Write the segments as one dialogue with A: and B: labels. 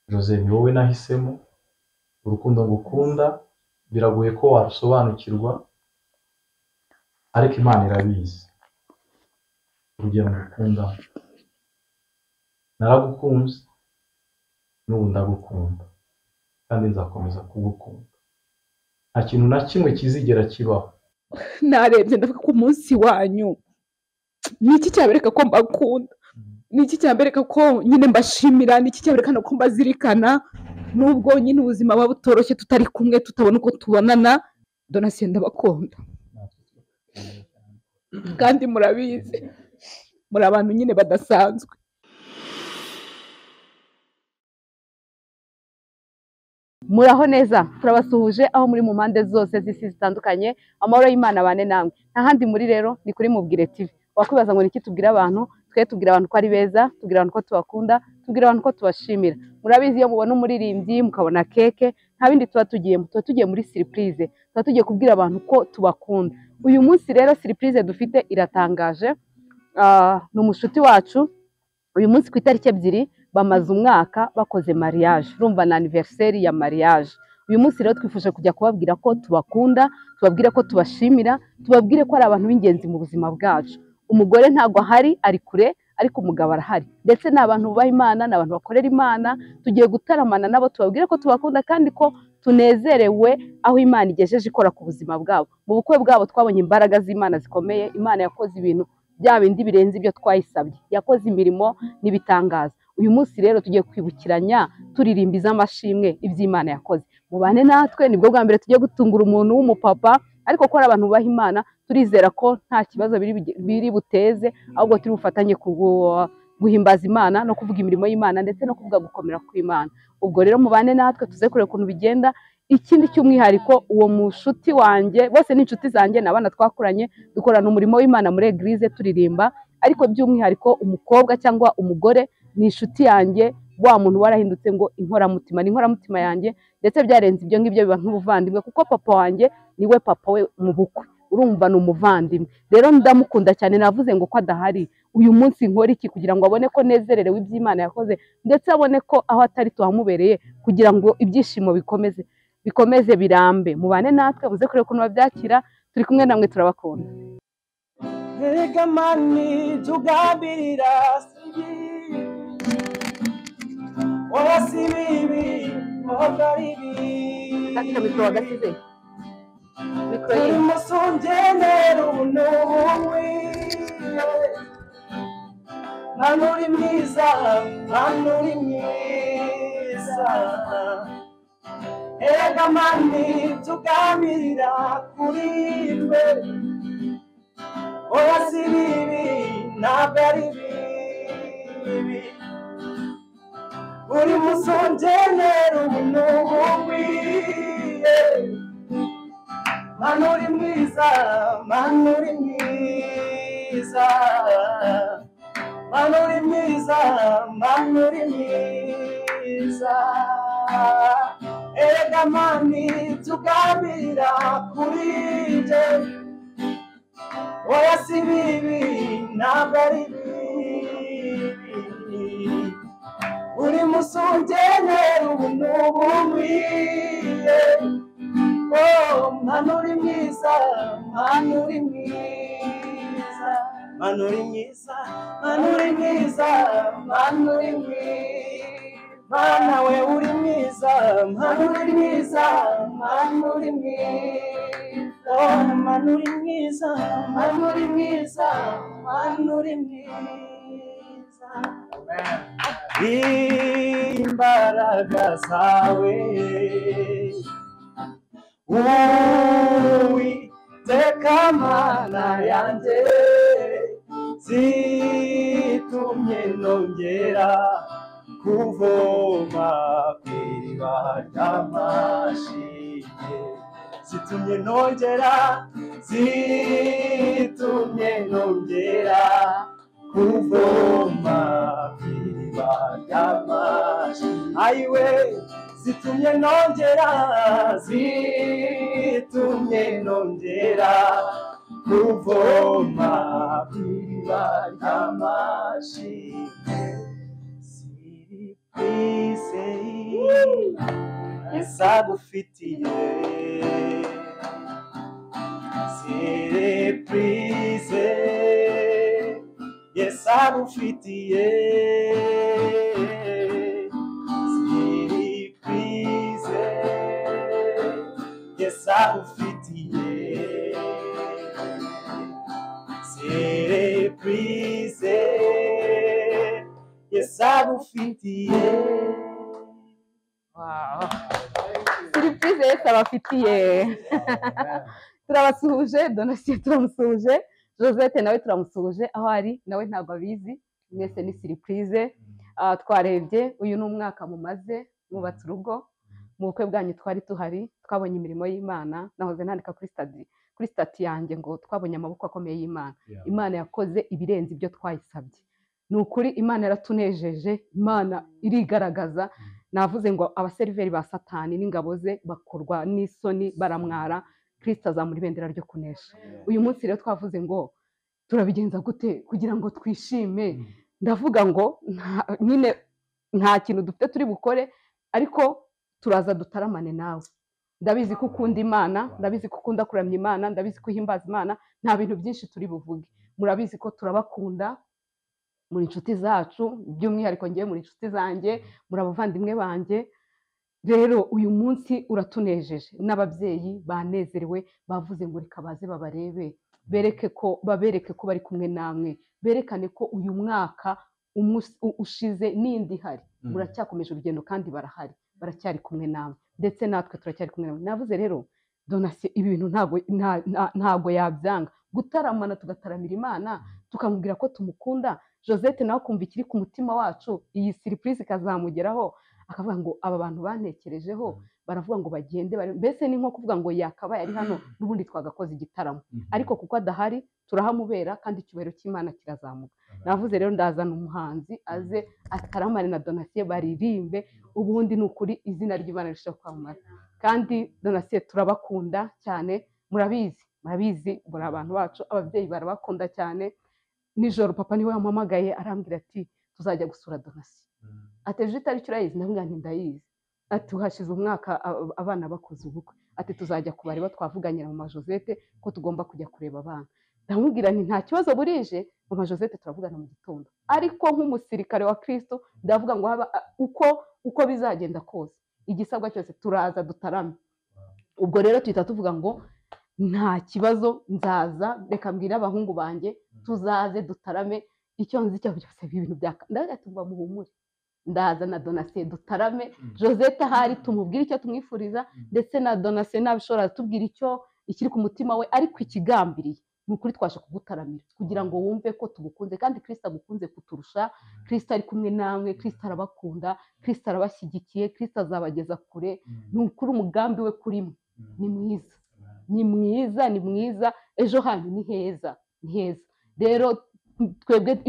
A: Jose, ni wowe nahisemo. Urukundo ngukunda biragoye ko warusobanukirwa, ariko Imana irabizi urugero ngukunda. Naragukunze, n'ubu ndagukunda, kandi nzakomeza kugukunda. Nta kintu na kimwe kizigera kibaho.
B: Narebye ndavuga ko umunsi wanyu ni iki cyabereka ko mbakunda, ni iki cyabereka ko nyine mbashimira, ni iki cyaberekana ko mbazirikana, nubwo nyine ubuzima buba butoroshye, tutari kumwe, tutabona uko tubonana. Donatien, ndabakunda kandi murabizi, muri abantu nyine badasanzwe. Muraho neza, turabasuhuje aho muri mu mpande zose z'isi zitandukanye. Amahoro y'Imana abane namwe. Nta handi muri rero ni kuri Mubwire TV. Wakwibaza ngo niki tubwira abantu? Twe tubwira abantu ko ari beza, tubwira abantu ko tubakunda, tubwira abantu ko tubashimira. Murabizi, iyo mubona umuririmbyi, mukabona keke, nta bindi tuba tugiyemo, tuba tugiye muri surprise, tuba tugiye kubwira abantu ko tubakunda. Uyu munsi rero surprise dufite iratangaje. Ni umushuti wacu. Uyu munsi ku itariki 2 bamaze umwaka bakoze mariage, urumva na anniversaire ya mariage. Uyu munsi rero twifuje kujya kubabwira ko tubakunda, tubabwire ko tubashimira, tubabwire ko ari abantu b'ingenzi mu buzima bwacu. Umugore ntabwo ahari, ari kure, ariko umugabo arahari, ndetse ni abantu bubaha Imana, ni abantu bakorera Imana. Tugiye gutaramana nabo, tubabwire ko tubakunda kandi ko tunezerewe aho Imana igejeje ikora ku buzima bwabo. Mu bukwe bwabo twabonye imbaraga z'Imana zikomeye. Imana yakoze ibintu bya bindi birenze ibyo twayisabye, yakoze imirimo n'ibitangaza. Uyu munsi rero tugiye kwibukiranya, turirimba iz'amashimwe iby'Imana yakoze. Mubane natwe, nibwo bwa mbere tugiye gutungura umuntu w'umupapa, ariko ko ari abantu bubaha Imana, turizera ko nta kibazo biri buteze, ahubwo turi bufatanye guhimbaza Imana no kuvuga imirimo y'Imana, ndetse no kuvuga gukomera kw'Imana. Ubwo rero mubane natwe tuze kureba ukuntu bigenda. Ikindi cy'umwihariko, uwo mushuti wanjye, bose ni inshuti zanjye, ni abana twakuranye, dukorana umurimo w'Imana muri eglise turirimba, ariko by'umwihariko umukobwa cyangwa umugore ni inshuti yanjye, wa muntu warahindutse ngo inkoramutima, ni inkoramutima yanjye, ndetse byarenze ibyo ngibyo biba nk'ubuvandimwe, kuko papa wanjye niwe papa we mu bukwe, urumva ni umuvandimwe. Rero ndamukunda cyane. Navuze ngo ko adahari uyu munsi nkora iki kugira ngo abone ko nezererewe iby'Imana yakoze, ndetse abone ko aho atari tuhamubereye, kugira ngo ibyishimo bikomeze birambe. Mubane natwe muze kureba ukuntu babyakira, turi kumwe namwe, turabakunda.
C: Erega mani tugambirira si oya, si bibi, ntabwo ari bibi.
B: Katika mikoro wagasize mikoro ye.
C: Buri munsi ungenera ubuntu Mana uri mwiza, Mana uri mwiza. Erega mani tuganirira kuri twe, oya si bibi, ntabwo ari bibi. Buri munsi ungenera ubuntu bukwiye, Mana uri mwiza, Mana uri mwiza, Mana uri mwiza, Mana uri mwiza. Erega mani tuganira kuri nje, oya si bibi, ntabwo ari bibi. Buri munsi ungenera ubuntu bukwiye, oh Mana uri mwiza, Mana uri mwiza, Mana uri mwiza, Mana uri mwiza, Mana uri mwiza, Mana we uri mwiza, Mana uri mwiza, Mana uri mwiza, oh Mana uri mwiza, Mana uri mwiza, Mana uri mwiza. Imbaraga zawe Uwiteka Mana yanjye zitumye nongera kuvoma ku iriba ry'amashimwe, zitumye nongera, zitumye nongera kuvoma ku iriba ry'amashimwe. Ayiwe, zitumye nongera, zitumye nongera kuvoma ku iriba ry'amashimwe. Siriprise Yesu agufitiye surprise Yesu agufitiye surprise Yesu agufitiye surprise Yesu agufitiye.
B: Wow. Surprise Yesu abafitiye. Turabasuhuje, Donatien turamusuhuje, Josette nawe turamusuhuje, aho ari nawe ntabwo abizi, mwese ni surprise. Twarebye uyu ni umwaka mumaze mwubatse urugo, mu bukwe bwanyu twari tuhari, twabonye imirimo y'Imana, nahoze nandika kuri stati yanjye ngo twabonye amaboko akomeye y'Imana. Imana yakoze ibirenze ibyo twayisabye. Ni ukuri Imana yaratunejeje, Imana irigaragaza. Navuze ngo abaseriveri ba Satani n'ingabo ze bakorwa n'isoni baramwara, Kristo azamura ibendera ryo kunesha. Uyu munsi rero twavuze ngo turabigenza gute kugira ngo twishime. Ndavuga ngo nyine nta kintu dufite turi bukore, ariko turaza dutaramane nawe. Ndabizi ko ukunda Imana, ndabizi ko ukunda kuramya Imana, ndabizi ko uhimbaza Imana, nta bintu byinshi turi buvuge. Murabizi ko turabakunda, muri inshuti zacu, by'umwihariko ngewe muri inshuti zanjye, muri abavandimwe banjye. Rero uyu munsi uratunejeje, n'ababyeyi banezerewe, bavuze ngo reka baze babarebe, babereke ko bari kumwe namwe, berekane ko uyu mwaka ushize n'indi ihari, muracyakomeje urugendo kandi barahari, baracyari kumwe namwe, ndetse natwe turacyari kumwe namwe. Navuze rero Donatien ibi bintu ntabwo yabyanga, gutaramana tugataramira Imana, tukamubwira ko tumukunda. Josette nawe akumva ikiri ku mutima wacu, iyi surprise ikazamugeraho, akavuga ngo aba bantu bantekerejeho, baravuga ngo bagende, mbese ni nko kuvuga ngo yakabaye ari hano n'ubundi twagakoze igitaramo, ariko kuko adahari turahamubera kandi icyubahiro cy'Imana kirazamuka. Navuze rero ndazana umuhanzi aze ataramane na Donatien baririmbe, ubundi ni ukuri izina ry'Imana rirushaho kwamamara. Kandi Donatien turabakunda cyane, murabizi, murabizi muri abantu bacu, ababyeyi barabakunda cyane. Nijoro papa niwe yampamagaye arambwira ati tuzajya gusura Donatien. Ati ejo itariki urayizi? Ndamubwira nti ndayizi. Ati hashize umwaka abana bakoze ubukwe. Ati tuzajya kubareba, twavuganye na mama Josette ko tugomba kujya kureba abana. Ndamubwira nti nta kibazo burije, mama Josette turavugana mu gitondo. Ariko nk'umusirikare wa Kristo ndavuga ngo haba uko bizagenda kose, igisabwa cyose turaza dutarame. Ubwo rero tuhita tuvuga ngo nta kibazo, nzaza, reka mbwire abahungu banjye tuzaze dutarame, icyo nzi cyo byose ibintu byaka. Ndavuga ati mba muhumure, ndaza na Donatien dutarame, Josette ahari tumubwire icyo tumwifuriza, ndetse na Donatien nabishobora tubwira icyo ikiri ku mutima we, ariko ikigambiriye ni ukuri twaje kugutaramira kugira ngo wumve ko tugukunze, kandi Kristo agukunze kuturusha. Kristo ari kumwe namwe, Kristo arabakunda, Kristo arabashyigikiye, Kristo azabageza kure. Ni ukuri umugambi we kuri mwe ni mwiza, ni mwiza, ni mwiza, ejo hanyu ni heza, ni heza. Rero twebwe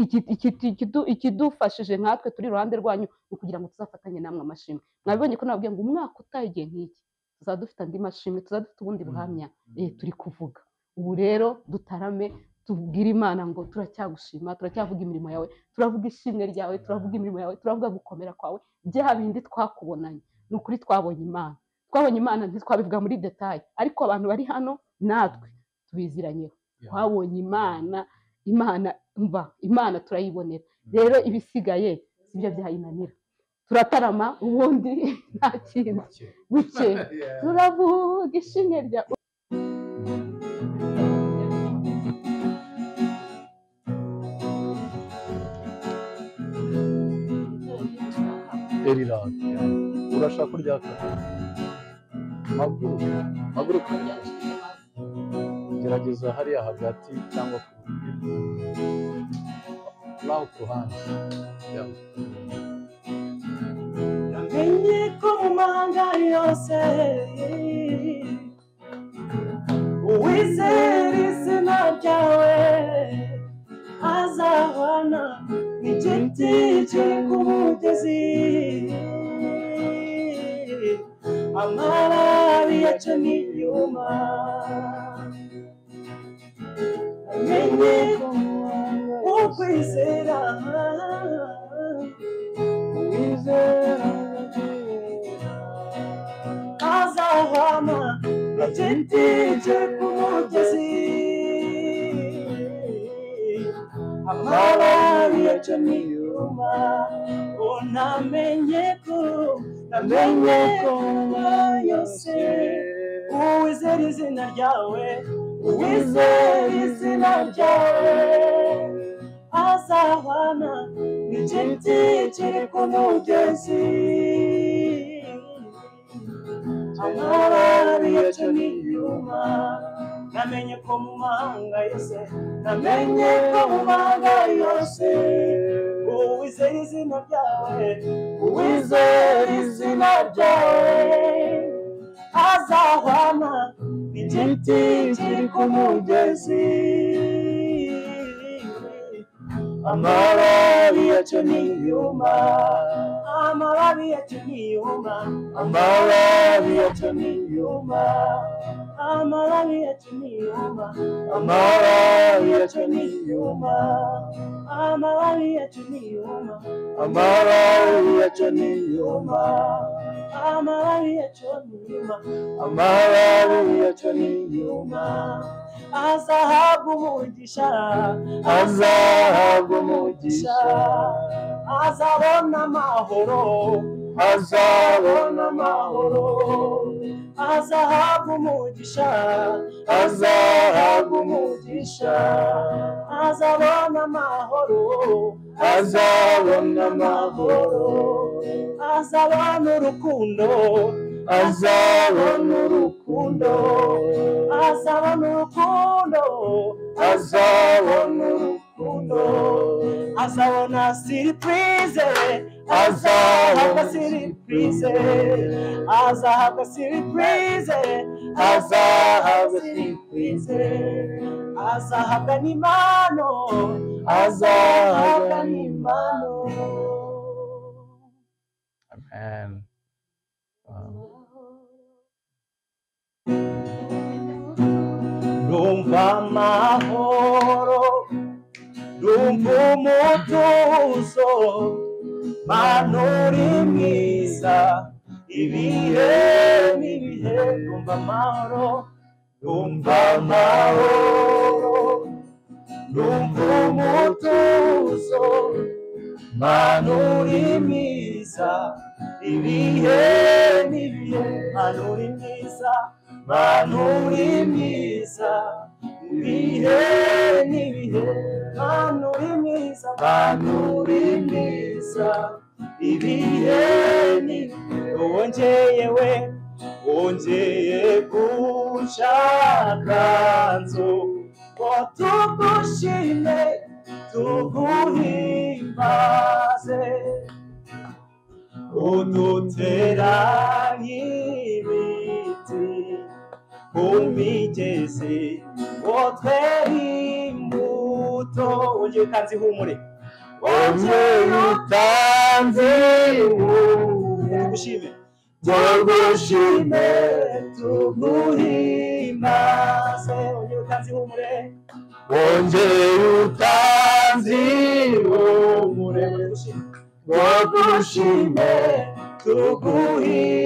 B: ikidufashije nkatwe turi iruhande rwanyu ni ukugira ngo tuzafatanye namwe amashimwe. Mwabibonye ko nababwiye ngo umwaka utaha igihe nk'iki tuzaba dufite andi mashimwe, tuzaba dufite ubundi buhamya turi kuvuga. Ubu rero dutarame, tubwire Imana ngo turacyagushima, turacyavuga imirimo yawe, turavuga ishimwe ryawe, turavuga imirimo yawe, turavuga gukomera kwawe, bya bindi twakubonanye. Ni ukuri twabonye Imana, twabonye Imana ntitwabivuga muri detail, ariko abantu bari hano natwe tubiziranyeho, twabonye Imana, Imana mva, Imana turayibonera. Rero ibisigaye sibyo byayinanira, turatarama ubundi nta kintu buke, turavuga ishimwe rya
A: Urashaka kurya maguruka, gerageza hariya hagati cyangwa naho ku ruhande.
C: Namenye ko mu mahanga yose uwizera izina ryawe azahwana n'igiti kiri ku mugezi, amababi yacyo ntiyuma. Namenye ukwizera Igiti kiri ku mugezi, amababi yacyo ntiyuma. Namenye ko, namenye ko yose uwizera izina ryawe, uwizera izina ryawe azahwana n'igiti kiri ku mugezi, amababi yacyo ntiyuma. Namenye ko mu mahanga yose, namenye ko mu mahanga yose uwizera izina ryawe, uwizera izina ryawe azahwana n'igiti kiri ku mugezi, amababi yacyo ntiyuma, amababi yacyo ntiyuma, amababi yacyo ntiyuma, amababi yacyo ntiyuma, amababi yacyo ntiyuma, amababi yacyo ntiyuma, amababi yacyo ntiyuma, amababi yacyo ntiyuma, amababi yacyo ntiyuma. Azahabwa umugisha, azahabwa umugisha, azabona amahoro, azabona amahoro, azahabwa umugisha, azahabwa umugisha, azabona amahoro, azabona amahoro, azabona urukundo, azabona urukundo, azabona urukundo, azabona urukundo, azabona siripurize, azahabwa siripurize, azahabwa siripurize, azahabwa siripurize, azahabwa n'impano, azahabwa n'impano.
A: Amen.
C: Ndumva amahoro, ndumva umutuzo, Mana uri mwiza ibihe n'ibihe. Ndumva amahoro, ndumva amahoro, ndumva umutuzo, Mana uri mwiza ibihe n'ibihe. Mana uri mwiza, Mana uri mwiza ibihe n'ibihe. Mana uri mwiza, Mana uri mwiza ibihe n'ibihe. Wongeye we, wongeye gushaka nzu ngo tugushime tuguhimbaze, udutera nk'ibiti ku migezi ngo twere imbuto. Wongeye utanze ihumure,
A: Wongeye utanze ihumure,
C: tugushime, tugushime, tuguhimbaze. Wongeye utanze ihumure,
A: wongeye utanze ihumure, tugushime,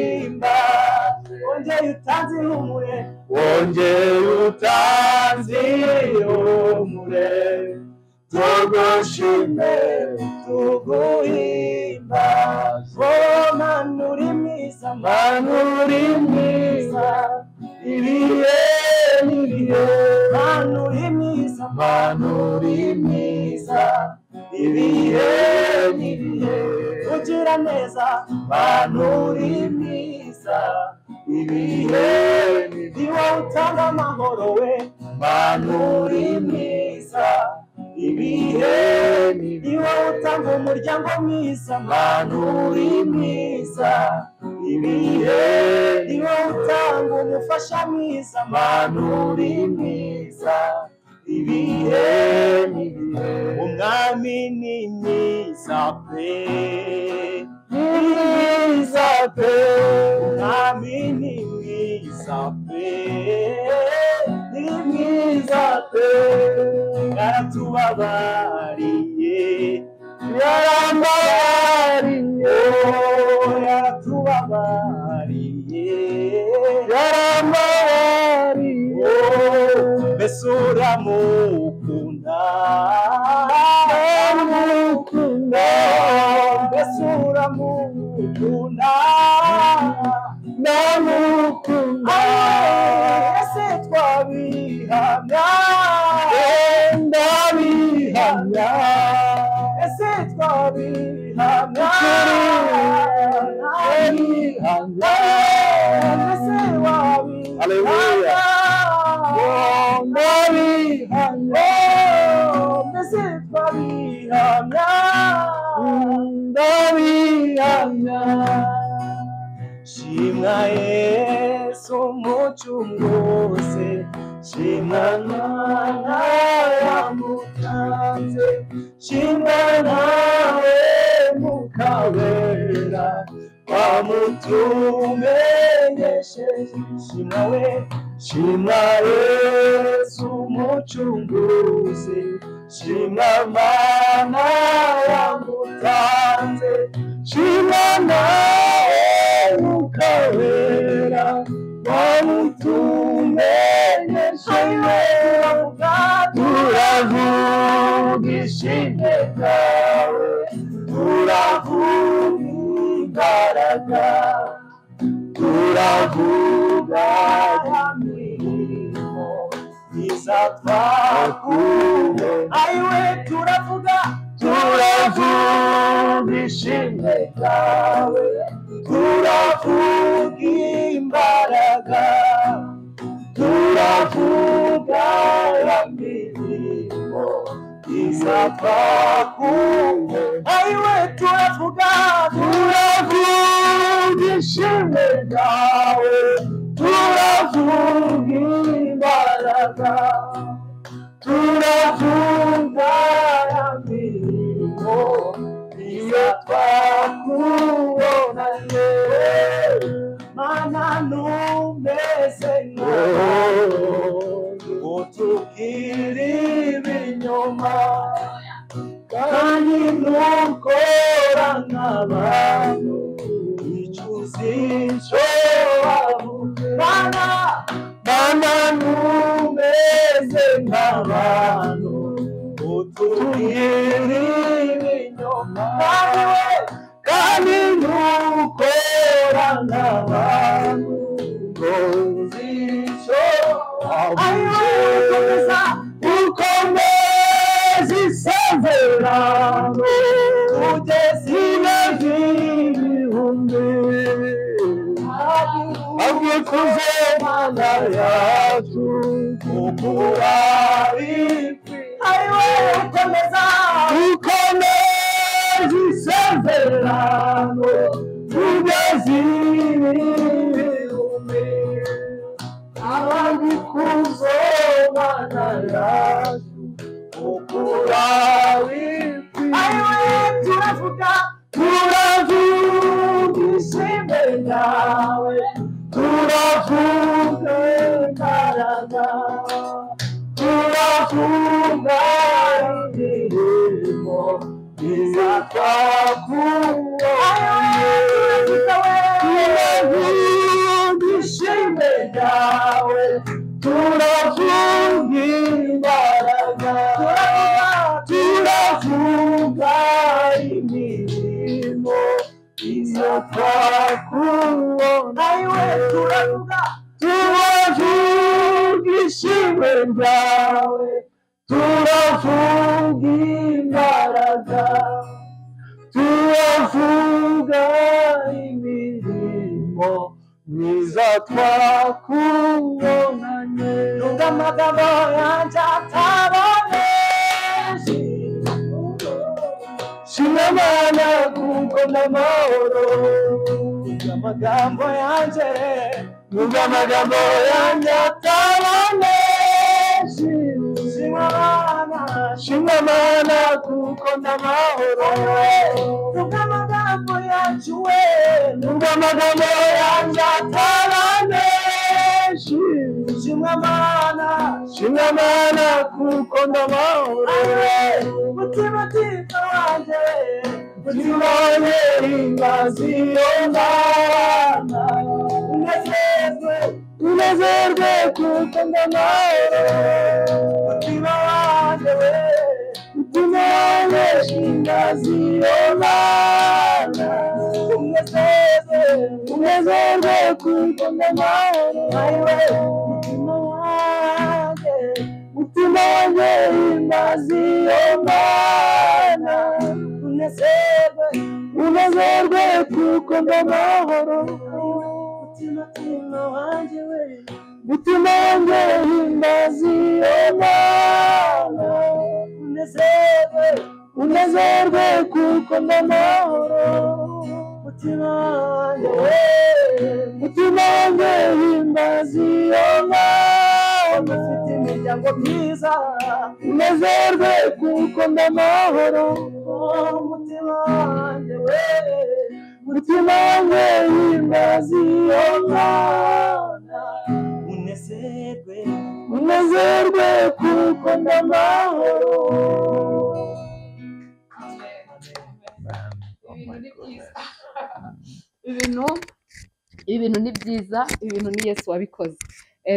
C: tuguhimbaze. Wongeye utanze ihumure,
A: wongeye utanze ihumure, tugushime,
C: tuguhimbaze. Oh, Mana uri mwiza,
A: Mana uri mwiza ibihe n'ibihe.
C: Mana uri mwiza,
A: Mana uri mwiza ibihe n'ibihe.
C: Ugira neza, Mana uri mwiza
A: ibihe
C: ni wowe utanga amahoro we,
A: Mana
C: uri mwiza ibihe ni wowe utanga umuryango mwiza, Mana uri mwiza ibihe ni wowe utanga umufasha mwiza, Mana uri mwiza ibihe
A: n'ibihe.
C: Umwami ni mwiza pe,
A: Ni mwiza pe,
C: Umwami ni mwiza pe, ni mwiza pe, yaratubabariye,
A: yarambabariye,
C: yaratubabariye,
A: yarambabariye.
C: Mbese uramukunda,
A: ndamukunda,
C: mbese uramukunda,
A: ndamukunda,
C: ese twabihamya,
A: ndabihamya,
C: ese twabihamya,
A: ndabihamya,
C: ese wabihamya,
A: Haleluya. Ndabihamya,
C: mbese twabihamya,
A: ndabihamya.
C: Shimwa Yesu umucunguzi, shimwa Mana yamutanze, shimwa nawe Mukawera wamutumenyesheje, shimwa we, shimwa Yesu umucunguzi, shimwa Mana yamutanze,
A: Shimwa nawe Mukawera wamutumenyesheje. Turavuga ishimwe ryawe, turavuga imbaraga,
C: turavuga imirimo myiza twakuwe. Ayiwe turavuga,
A: turavuga ishimwe ryawe,
C: turavuga imbaraga, turavuga imirimo myiza twakuwe. Ayiwe turavuga,
A: turavuga ishimwe ryawe, turavuga imbaraga, turavuga imirimo myiza twakubonanye.
C: Mana numeze nkawe utubwira ibinyoma, kandi ntukora nk'abantu icuza icyo wavuze. Mana,
A: Mana numeze nk'abantu
C: utubwira ibinyoma,
A: kandi we, kandi ntukora nk'abantu uzi icyo wavuze.
C: Ukomeza,
A: ukomeza isezerano
C: kugeza
A: imyaka ibihumbi, abwikuze Mana yacu
C: kugura
A: Ayiwe ukomeza, ukomeza isezerano kugeza ibihumbi, ababikuze Mana yacu
C: kugura.
A: Ayiwe turavuga, turavuga ishimwe ryawe, turavuga imbaraga, turavuga imirimo myiza twakubonye. Turavuga ishimwe ryawe, turavuga imbaraga, turavuga imirimo myiza twakubonye.
C: Turavuga,
A: turavuga ishimwe ryawe, turavuga imbaraga, turavuga imirimo myiza twakubonanye.
C: Nubwo amagambo yanjye ataboneje,
A: Shimwa Mana kuko n'amahoro,
C: nubwo amagambo yanjye,
A: nubwo amagambo yanjye ataboneje,
C: shimwa Mana,
A: shimwa Mana kuko n'amahoro,
C: nubwo amagambo yacu we,
A: nubwo amagambo yanjye ataboneje,
C: shimwa Mana,
A: shimwa Mana kuko n'amahoro,
C: mutima mutima wanjye,
A: mutima wanjye himbaza iyo Mana,
C: unezerwe,
A: unezerwe kuko ndamahoro.
C: Mutima wanjye we,
A: Mutima wanjye himbaza iyo Mana.
C: Unezerwe,
A: Unezerwe kuko ndamahoro.
C: Ayiwe, mutima wanjye,
A: Mutima wanjye himbaza iyo Mana.
C: Unezerwe,
A: Unezerwe kuko ndamahoro.
C: Mutima, mutima wanjye we,
A: Mutima wanjye himbaza iyo Mana.
C: Unezerwe,
A: Unezerwe kuko ndamahoro.
C: Mutima wanjye we,
A: Mutima wanjye himbaza iyo Mana.
C: Ufite imiryango myiza,
A: Unezerwe kuko ndamahoro.
C: Mutima wanjye we,
A: Mutima wanjye himbaza iyo Mana.
C: Unezerwe,
A: Unezerwe kuko ndamahoro.
B: Ibintu ni byiza. Ibintu ni byiza, ibintu ni Yesu wabikoze.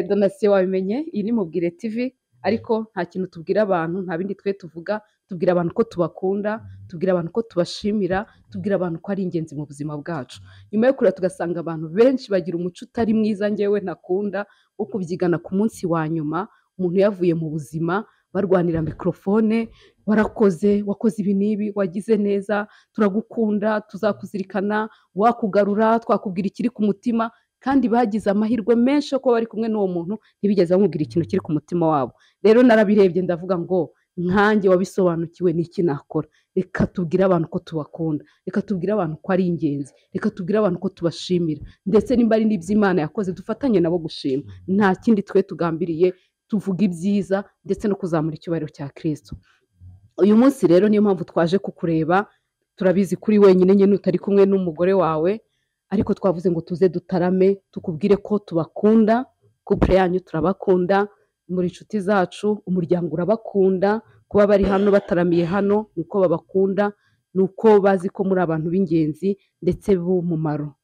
B: Donatien wabimenye, iyi ni Mubwire TV, ariko nta kintu tubwira abantu, nta bindi twe tuvuga, tubwira abantu ko tubakunda, tubwira abantu ko tubashimira, tubwira abantu ko ari ingenzi mu buzima bwacu. Nyuma yo kurira tugasanga abantu benshi bagira umuco utari mwiza njyewe ntakunda, wo kubyigana ku munsi wa nyuma, umuntu yavuye mu buzima, barwanira mikorofone, warakoze, wakoze ibi n'ibi, wagize neza, turagukunda, tuzakuzirikana, wakugarura, twakubwira ikiri ku mutima, kandi bagize amahirwe menshi yo kuba bari kumwe n'uwo muntu, ntibigeze bamubwira ikintu kiri ku mutima wabo. Rero narabirebye ndavuga ngo nkanjye wabisobanukiwe n'iki nakora, reka tubwire abantu ko tubakunda, reka tubwire abantu ko ari ingenzi, reka tubwire abantu ko tubashimira, ndetse nimba ari n'iby'Imana yakoze dufatanye nabo gushima. Nta kindi twe tugambiriye, tuvuga ibyiza ndetse no kuzamura icyubahiro cya Kristo. Uyu munsi rero niyo mpamvu twaje kukureba, turabizi kuri wenyine nyine utari kumwe n'umugore wawe, ariko twavuze ngo tuze dutarame, tukubwire ko tubakunda, couple yanyu turabakunda, muri inshuti zacu, umuryango urabakunda, kuba bari hano bataramiye hano ni uko babakunda, ni uko bazi ko muri abantu b'ingenzi ndetse b'umumaro.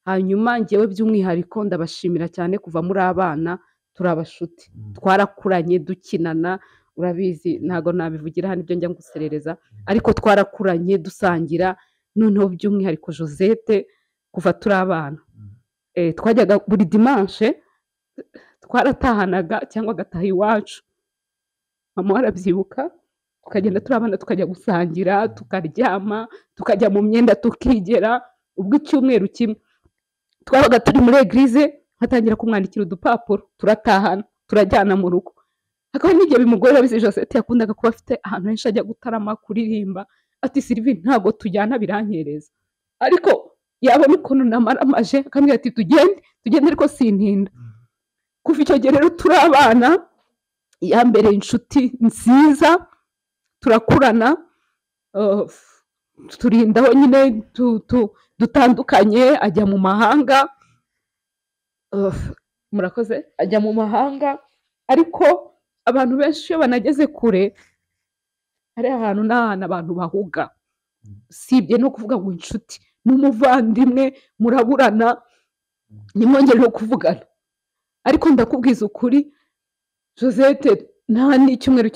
B: Hanyuma njyewe by'umwihariko ndabashimira cyane, kuva muri abana turi abashuti, twarakuranye dukinana, urabizi ntago nabivugira hano ibyo njya nguserereza, ariko twarakuranye dusangira, noneho by'umwihariko Josette kuva turi abana. Twajyaga buri dimanche twaratahanaga cyangwa agataha iwacu, mama arabyibuka, tukagenda turi abana tukajya gusangira, tukaryama, tukajya mu myenda tukigera. Ubwo icyumweru kimwe twabaga turi muri eglise, nkatangira kumwandikira udupapuro, turatahana, turajyana mu rugo. Hakaba n'igihe bimugora, bizi Josette yakundaga kuba afite ahantu henshi ajya gutarama, kuririmba, ati Sylvie ntago tujyana birankereza, ariko yabona ukuntu namaramaje akambwira ati tugende tugende, ariko sintinda. Kuva icyo gihe rero turi abana, yambereye inshuti nziza, turakurana, turindaho nyine dutandukanye, ajya mu mahanga, murakoze, ajya mu mahanga. Ariko abantu benshi iyo banageze kure, hari ahantu n'ahantu abantu bahuga, usibye no kuvuga ngo inshuti n'umuvandimwe muraburana, nimwongere no kuvugana. Ariko ndakubwiza ukuri Josette, nta n'icyumweru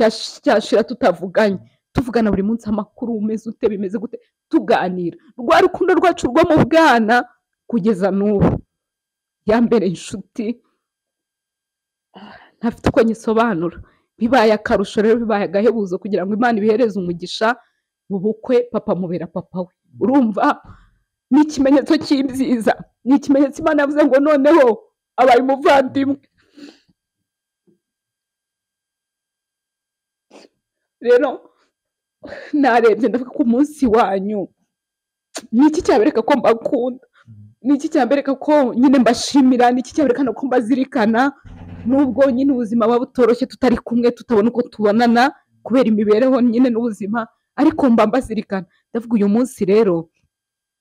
B: cyashira tutavuganye, tuvugana buri munsi amakuru, umeze ute, bimeze gute, tuganira rwa rukundo rwacu rwo mu bwana kugeza n'ubu. Yambereye inshuti ntafite uko nyisobanura. Bibaye akarusho rero, bibaye agahebuzo kugira ngo Imana ibihereze umugisha mu bukwe, papa mubera papa we. Urumva ni ikimenyetso cy'ibyiza, ni ikimenyetso Imana yavuze ngo noneho abaye umuvandimwe. Rero narebye ndavuga ko umunsi wanyu ni iki cyabereka ko mbakunda, ni iki cyabereka ko nyine mbashimira, ni iki cyaberekana ko mbazirikana, nubwo nyine ubuzima buba butoroshye, tutari kumwe, tutabona uko tubonana kubera imibereho nyine n'ubuzima, ariko mba mbazirikana. Ndavuga uyu munsi rero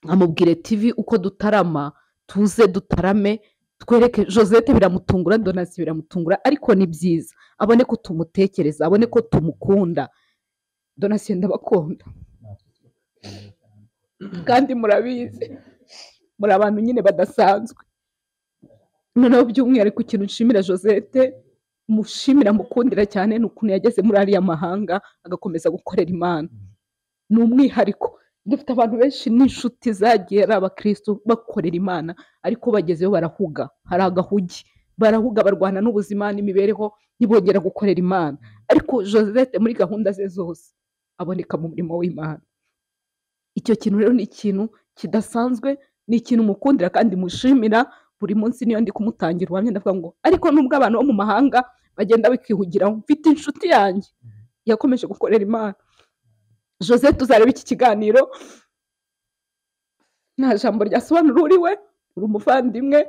B: nkamubwire TV uko dutarama, tuze dutarame, twereke Josette biramutungura, Donatien biramutungura, ariko ni byiza abone ko tumutekereza, abone ko tumukunda. Donatien ndabakunda kandi murabizi, muri abantu nyine badasanzwe.
D: Noneho by'umwihariko ikintu nshimira Josette, mushimira mukundira cyane, ni ukuntu yageze muri ariya mahanga agakomeza gukorera Imana. Ni umwihariko. Dufite abantu benshi n'inshuti zagiye ari abakristo bakorera Imana, ariko bagezeyo barahuga, hari agahugi, barahuga, barwana n'ubuzima n'imibereho, ntibongera gukorera Imana. Ariko Josette muri gahunda ze zose aboneka mu murimo w'Imana. Icyo kintu rero ni ikintu kidasanzwe, ni ikintu mukundira kandi mushimira. Buri munsi niyo ndi kumutangira ubuhamya ndavuga ngo ariko nubwo abantu bo mu mahanga bagenda bikihugiraho, mfite inshuti yanjye yakomeje gukorera Imana. Josette, uzareba iki kiganiro, nta jambo ryasobanura uri we, uri umuvandimwe,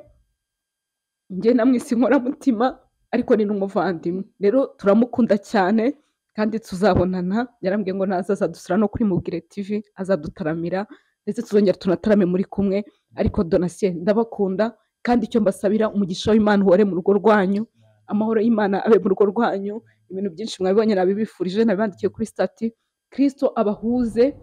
D: njye namwise inkoramutima, ariko ni n'umuvandimwe. Rero turamukunda cyane kandi tuzabonana. Yarambwiye ngo naza azadusura no kuri Mubwire TV, azadutaramira, ndetse tuzongera tunatarame muri kumwe. Ariko Donatien, ndabakunda, kandi icyo mbasabira, umugisha w'Imana uhore mu rugo rwanyu, amahoro y'Imana abe mu rugo rwanyu. Ibintu byinshi mwabibonye, nabibifurije, nabibandikiye kuri stati. Kristo abahuze,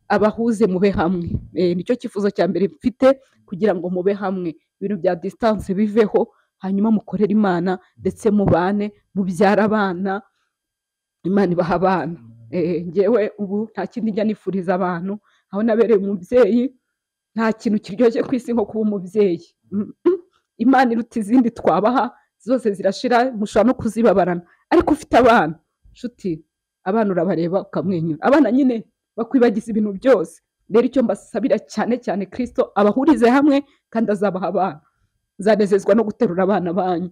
D: abahuze mube hamwe. Nicyo cyifuzo cya mbere mfite, kugira ngo mube hamwe, ibintu bya distance biveho, hanyuma mukorere Imana, ndetse mubane, mubyare abana, Imana ibaha abana. Njyewe ubu nta kindi njya nifuriza abantu, aho nabereye umubyeyi, nta kintu kiryoshye ku isi nko kuba umubyeyi. Imana iruta izindi twabaha zose zirashira, mushobora no kuzibabarana, ariko ufite abana, nshuti, abana urabareba ukamwenyura, abana nyine bakwibagiza ibintu byose. Rero icyo mbasabira cyane cyane, Kristo abahurize hamwe kandi azabaha abana. Nzanezezwa no guterura abana banyu.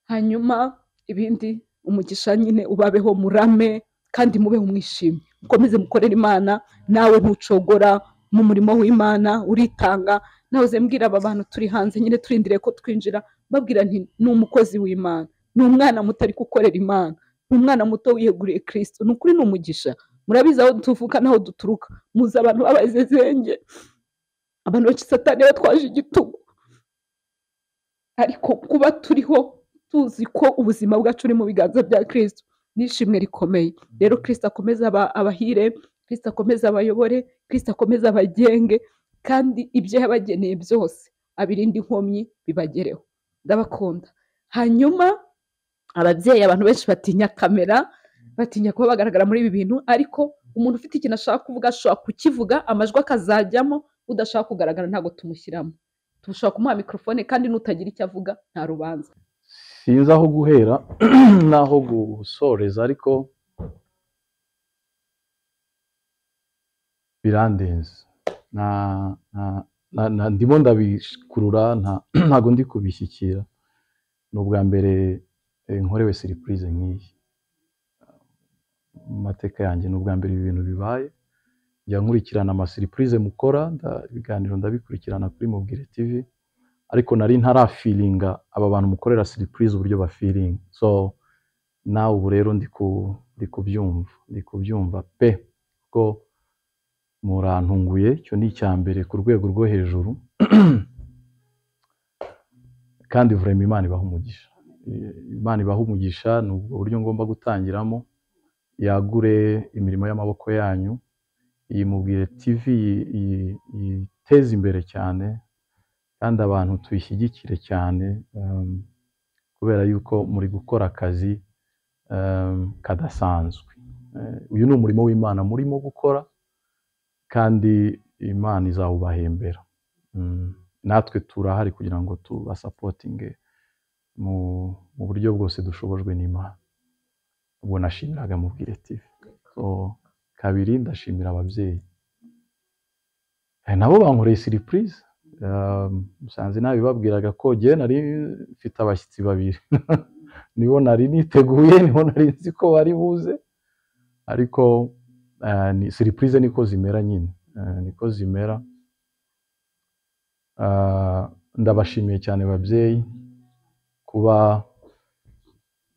D: Hanyuma ibindi, umugisha nyine ubabeho, murame kandi mubeho mwishimye, mukomeze mukorere Imana. Nawe ntucogora mu murimo w'Imana, uritanga. Nahoze mbwira aba bantu turi hanze nyine turindiriye ko twinjira, mbabwira nti ni umukozi w'Imana, ni umwana muto ariko ukorera Imana, ni umwana muto wiyeguriye Kristo. Ni ukuri ni umugisha. Murabizi aho tuvuka n'aho duturuka, muzi abantu b'abazezenge, abantu benshi Satani batwaje igitugu, ariko kuba turiho tuzi ko ubuzima bwacu buri mu biganza bya Kristo ni ishimwe rikomeye. Rero Kristo akomeze abahire, Kristo akomeze abayobore, Kristo akomeze abagenge, kandi ibyo yabageneye byose abirinde inkomyi bibagereho. Ndabakunda. Hanyuma ababyeyi, abantu benshi batinya kamera, batinya kuba bagaragara muri ibi bintu, ariko umuntu ufite ikintu ashaka kuvuga ashobora kukivuga, amajwi akazajyamo, udashaka kugaragara ntabwo tumushyiramo. Tushobora kumuha mikrofone, kandi n'utagira icyo avuga nta rubanza.
E: Sinzi aho guhera n'aho gusoreza, ariko birandenze. Ndimo ndabikurura, ntago ndi kubishyikira. Ni ubwa mbere nkorewe surprise nk'iyi mu mateka yanjye, ni ubwa mbere ibi bintu bibaye. Njya nkurikirana ama surprise mukora, ibiganiro ndabikurikirana kuri Mubwire TV, ariko nari ntarafilinga aba bantu mukorera surprise uburyo bafilinga. So nawe ubu rero ndi kubyumva pe, kuko murantunguye. Icyo ni icya mbere ku rwego rwo hejuru, kandi vraiment Imana ibaha umugisha. Imana ibaha umugisha, ni ubwo buryo ngomba gutangiramo. Yagure imirimo y'amaboko yanyu, iyi Mubwire TV yiteze imbere cyane, kandi abantu tuyishyigikire cyane, kubera yuko muri gukora akazi kadasanzwe. Uyu ni umurimo w'Imana murimo gukora, kandi Imana izawubahembera. Natwe turahari kugira ngo tubasapotinge mu buryo bwose dushobojwe n'Imana. Ubwo nashimiraga Mubwire TV. So kabiri, ndashimira ababyeyi, nabo bankoreye surprise. Musanze nabibabwiraga ko jye nari mfite abashyitsi babiri, nibo nari niteguye, nibo nari nzi ko bari buze, ariko ni surprise, niko zimera nyine, niko zimera. Ndabashimiye cyane babyeyi kuba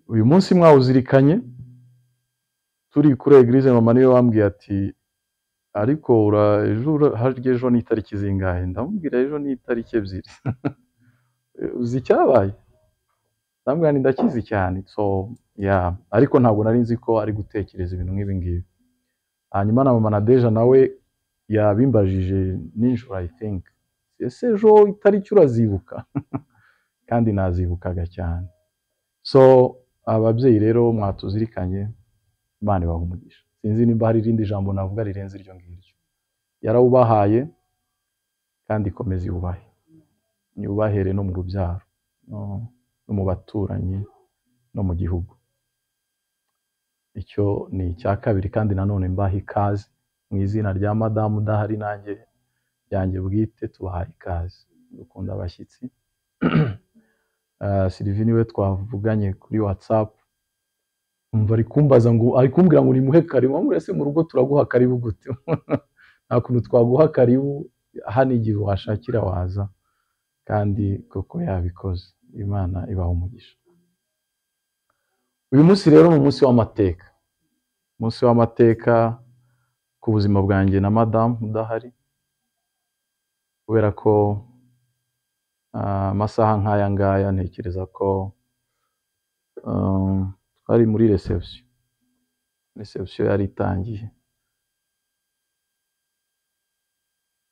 E: uyu munsi mwawuzirikanye. Turi kuri eglise, mama niwe wambwiye ati ariko ejo harya ejo ni itariki zingahe? Ndamubwira ejo ni itariki 2. Uzi icyabaye? Ndamubwira nti ndakizi cyane. So yeah, ariko ntabwo nari nzi ko ari gutekereza ibintu nk'ibi ngibi. Hanyuma na mama Nadeja nawe yabimbajije nijoro, I think Ese ejo itariki urazibuka? Kandi nazibukaga cyane. So ababyeyi rero mwatuzirikanye, Imana ibaha umugisha. Sinzi nimba hari irindi jambo navuga rirenze iryo ngiryo. Yarawubahaye kandi ikomeza iwubahe, yubahere no mu rubyaro, no mu baturanyi, no mu gihugu. Icyo ni icya kabiri. Kandi nanone mbaha ikaze mu izina rya madamu udahari, nanjye ryanjye bwite, tubahaye ikaze. Dukunda abashyitsi. Sylvie niwe twavuganye kuri WhatsApp, umva ari kumbaza ngo, ari kumbwira ngo nimuhe karibu. Wamubwira se mu rugo turaguha karibu gute? Nta kuntu twaguha karibu hano, igihe washakira waza. Kandi koko yabikoze. Imana ibaha umugisha. Uyu munsi rero ni umunsi w'amateka, umunsi w'amateka ku buzima bwanjye na madamu udahari, kubera ko amasaha nk'aya ngaya ntekereza ko twari muri reception. Reception yari itangiye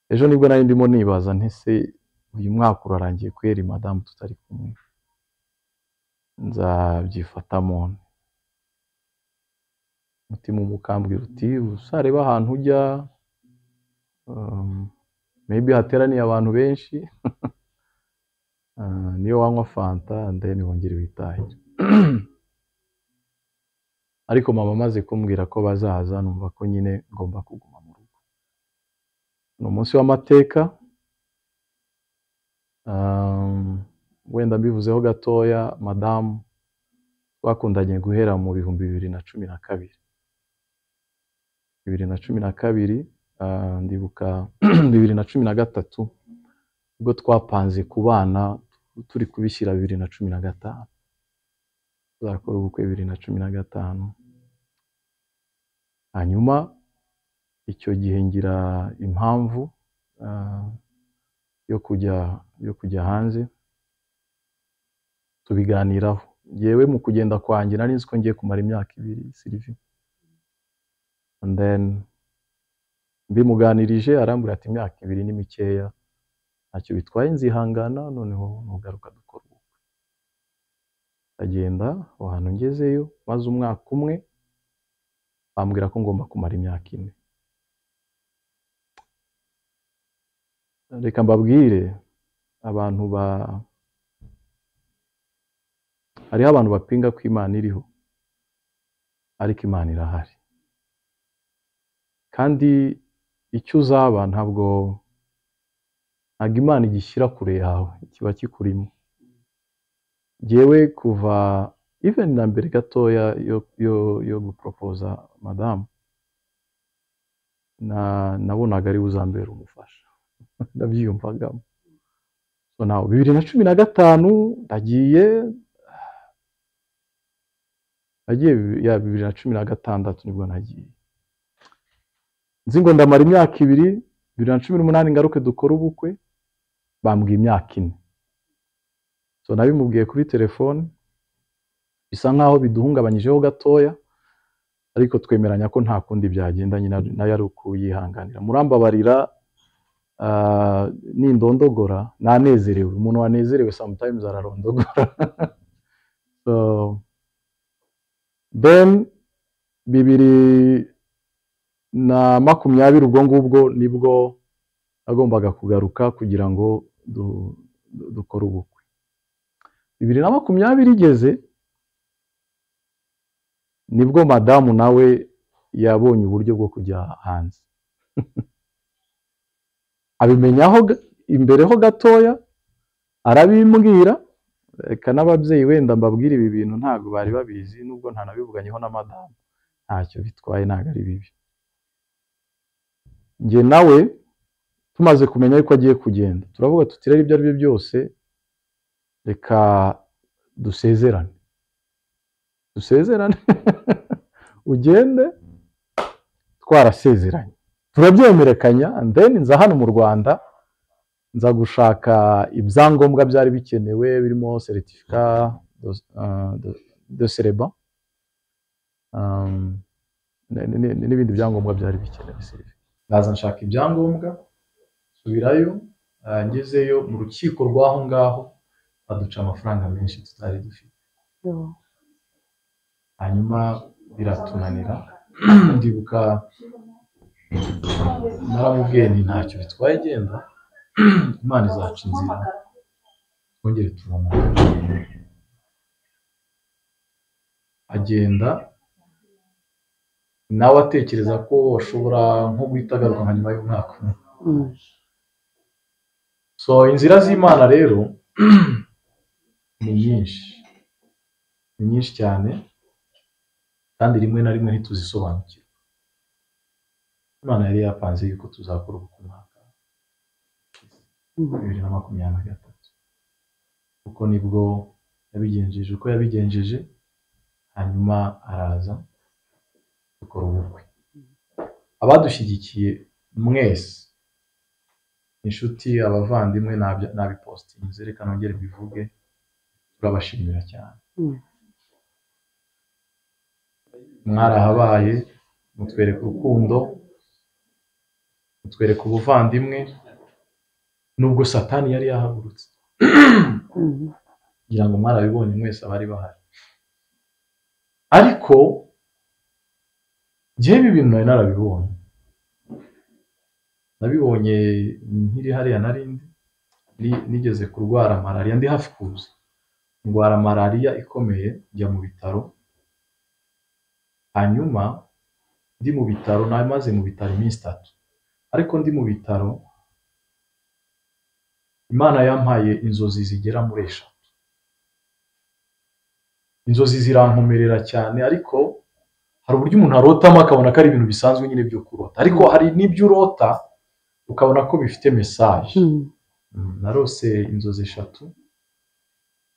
E: ejo, nibwo nari ndimo nibaza nti se uyu mwaka urarangiye kweri madamu tutari kumwe, nzabyifatamo nte? Umutima umukambwira uti uzarebe ahantu ujya, maybe hateraniye abantu benshi, niyo wanywa fanta and then wongere witahire. Ariko mama amaze kumbwira ko bazaza, numva ko nyine ngomba kuguma mu rugo. Ni umunsi w'amateka. Wenda mbivuzeho gatoya, madamu twakundanye guhera mu 2012, 2012. Ndibuka 2013 ubwo twapanze kubana, turi kubishyira 2015, tuzakora ubukwe 2015. Hanyuma icyo gihe ngira impamvu yo kujya hanze, tubiganiraho. Yewe, mu kugenda kwanjye nari nzi ko ngiye kumara imyaka 2, Sylvie. And then mbimuganirije, arambwira ati imyaka 2 ni mikeya, ntacyo bitwaye, nzihangana, noneho nugaruka dukora ubukwe. Ndagenda, aho hantu ngezeyo maze umwaka umwe, bambwira ko ngomba kumara imyaka 4. Reka mbabwire, abantu ba hariho abantu bapinga ko Imana iriho, ariko Imana irahari. Kandi icyo uzaba ntabwo Imana igishyira kure yawe, kiba kikurimo. Jyewe kuva even na mbere gatoya yo guporopoza madamu, na nabonaga ari uzambera umufasha, ndabyiyumvagamo. So now 2015 ndagiye, nagiye ya 2016 nibwo nagiye, nzi ngo ndamara imyaka 2, 2018 ngaruke dukore ubukwe, bambwiye imyaka 4. So nabimubwiye kuri telefone, bisa nkaho biduhungabanyijeho gatoya, ariko twemeranya ko nta kundi byagenda nyine, nayo ari ukuyihanganira. Murambabarira nindondogora, nanezerewe. Umuntu wanezerewe sometimes ararondogora. So then 2020 ubwo ngubwo nibwo nagombaga kugaruka kugira ngo dukore ubukwe. 2020 igeze, nibwo madamu nawe yabonye uburyo bwo kujya hanze. Abimenyaho imbere ho gatoya, arabimbwira. Reka n'ababyeyi wenda mbabwire ibi bintu, ntabwo bari babizi, nubwo ntanabivuganyeho na madamu, ntacyo bitwaye, ntabwo ari bibi. Njye nawe tumaze kumenya yuko agiye kugenda, turavuga tuti rero ibyo ari byo byose reka dusezerane, dusezerane, ugende twarasezeranye. Turabyemerekanya, and then nza hano mu Rwanda, nza gushaka ibyangombwa byari bikenewe, birimo certificat de célibat, n'ibindi byangombwa byari bikenewe. Ndaza nshaka ibyangombwa, nsubirayo. Ngezeyo mu rukiko rw'aho ngaho baduca amafaranga menshi tutari dufite, hanyuma biratunanira. Ndibuka naramubwiye nti ntacyo bitwaye, genda Imana izaca inzira twongere tubonane. Agenda nawe atekereza ko ashobora nko guhita agaruka nka nyuma y'umwaka umwe. So inzira z'Imana rero ni nyinshi, ni nyinshi cyane, kandi rimwe na rimwe ntituzisobanukirwa. Imana yari yapanze yuko tuzakora ubukwe umwaka 2023, kuko nibwo yabigenjeje uko yabigenjeje, hanyuma araza dukora ubukwe. Abadushyigikiye mwese, inshuti, abavandimwe, nabipostinze, reka nongere mbivuge, turabashimira cyane. Mwarahabaye, mutwereka urukundo, mutwereka ubuvandimwe, nubwo Satani yari yahagurutse. Ngira ngo mwarabibonye mwese abari bahari. Ariko njyewe ibi bintu nari narabibonye, nabibonye nkiri hariya narindi nigeze kurwara malariya, ndi hafi kuza ndwara malariya ikomeye, njya mu bitaro. Hanyuma ndi mu bitaro, namaze mu bitaro iminsi 3, ariko ndi mu bitaro Imana yampaye inzozi zigera muri 3. Inzozi zirankomerera cyane, ariko hari uburyo umuntu arotamo akabona ko ari ibintu bisanzwe nyine byo kurota, ariko hari n'ibyo urota ukabona ko bifite message. Narose inzozi 3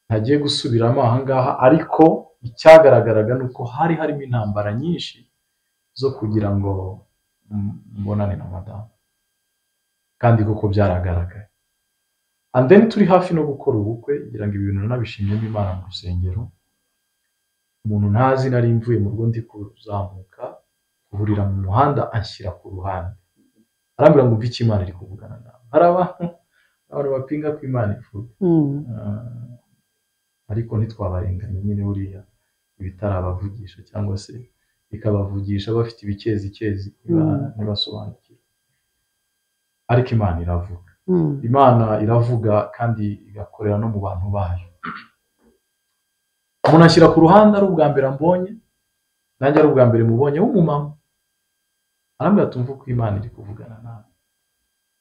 E: ntagiye gusubiramo aha ngaha, ariko icyagaragaraga ni uko hari harimo intambara nyinshi zo kugira ngo mbonane na madamu, kandi koko byaragaragaye. And then turi hafi no gukora ubukwe, ngira ngo ibi bintu nabishimyemo Imana mu rusengero. Umuntu ntazi, nari mvuye mu rugo ndi kuzamuka, guhurira mu muhanda, anshyira ku ruhande, arambwira ngo umve icyo Imana iri kuvugana nawe. Hari abantu bapinga ko Imana ivuga, ariko ntitwabarenganya nyine, buriya ibitarabavugisha cyangwa se ikabavugisha bafite ibikezikezi ntibasobanukirwe. Ariko Imana iravuga, Imana iravuga kandi igakorera no mu bantu bayo. Umuntu ashyira ku ruhande, ari ubwa mbere ambonye, nanjye ari ubwa mbere mubonye, w'umumama, arambwira tumva uko Imana iri kuvugana nawe.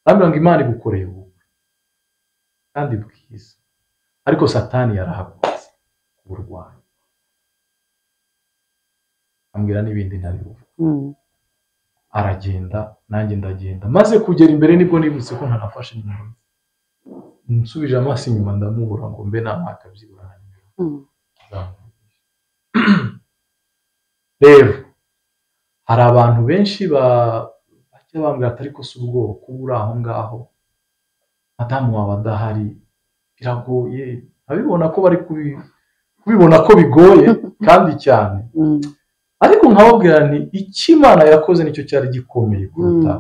E: Arambwira ngo Imana igukoreye ubukwe kandi bwiza, ariko Satani yarahagurutse kuburwanya, ambwira n'ibindi ntari buvuge. Aragenda nanjye ndagenda, maze kugera imbere nibwo nibutse ko ntanafashe nimero, nsubije amaso inyuma ndamubura ngo mbe namwaka byibura na nimero. Rero hari abantu benshi bajya bambwira ati ariko si ubwoba kuba uri aho ngaho, madamu wawe adahari biragoye. Abibona ko bari kubibona ko bigoye kandi cyane, ariko nkababwira nti icyo Imana yakoze nicyo cyari gikomeye kuruta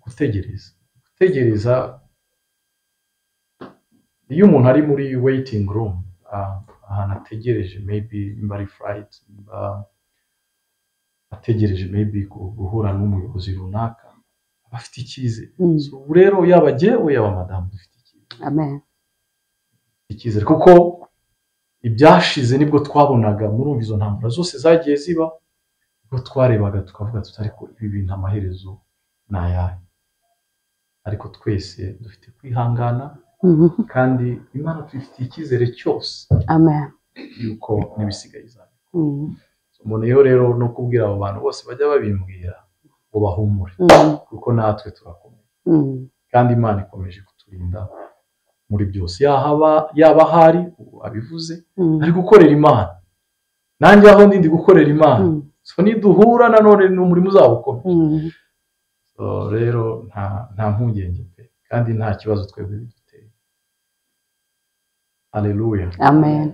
E: gutegereza. Gutegereza, iyo umuntu ari muri waiting room, ahantu ategereje maybe nimba ari flight, nimba ategereje maybe guhura n'umuyobozi runaka, aba afite icyizere. So ubu rero yaba jyewe yaba madamu dufite icyizere.
B: Amen.
E: Icyizere kuko ibyashize nibwo twabonaga, murumva izo ntambara zose zagiye ziba, nibwo twarebaga tukavuga tuti ariko ibi bintu amaherezo ni ayahe? Ariko twese dufite kwihangana, kandi Imana tuyifitiye icyizere cyose.
B: Amen.
E: Yuko n'ibisigaye izabikora. Mboneyeho rero no kubwira abo bantu bose bajya babimbwira ngo bahumure, kuko natwe turakomeye, kandi Imana ikomeje kuturinda muri byose. Yaba ahari abivuze ari gukorera Imana, nanjye aho ndi gukorera Imana. So niduhura nanone ni umurimo uzaba ukomeye. So rero nta mpungenge pe, kandi nta kibazo twebwe biduteye. Haleluya.
B: Amen.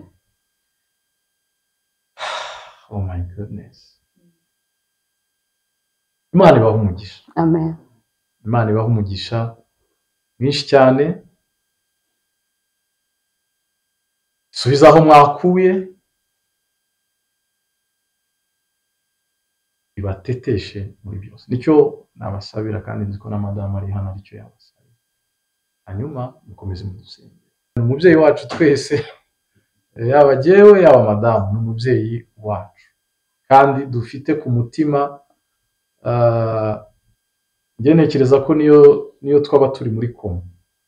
E: Oh my goodness. Imana ibahe umugisha.
B: Amen.
E: Imana ibahe umugisha. mwinshi cyane, isubize aho mwakuye, ibateteshe muri byose. Nicyo nabasabira, kandi nzi ko na madamu ari hano aricyo yabasabira. Hanyuma mukomeze mudusengere. Ni umubyeyi wacu twese, yaba jyewe yaba madamu, ni umubyeyi wacu kandi dufite ku mutima. Njye ntekereza ko niyo twaba turi muri koma,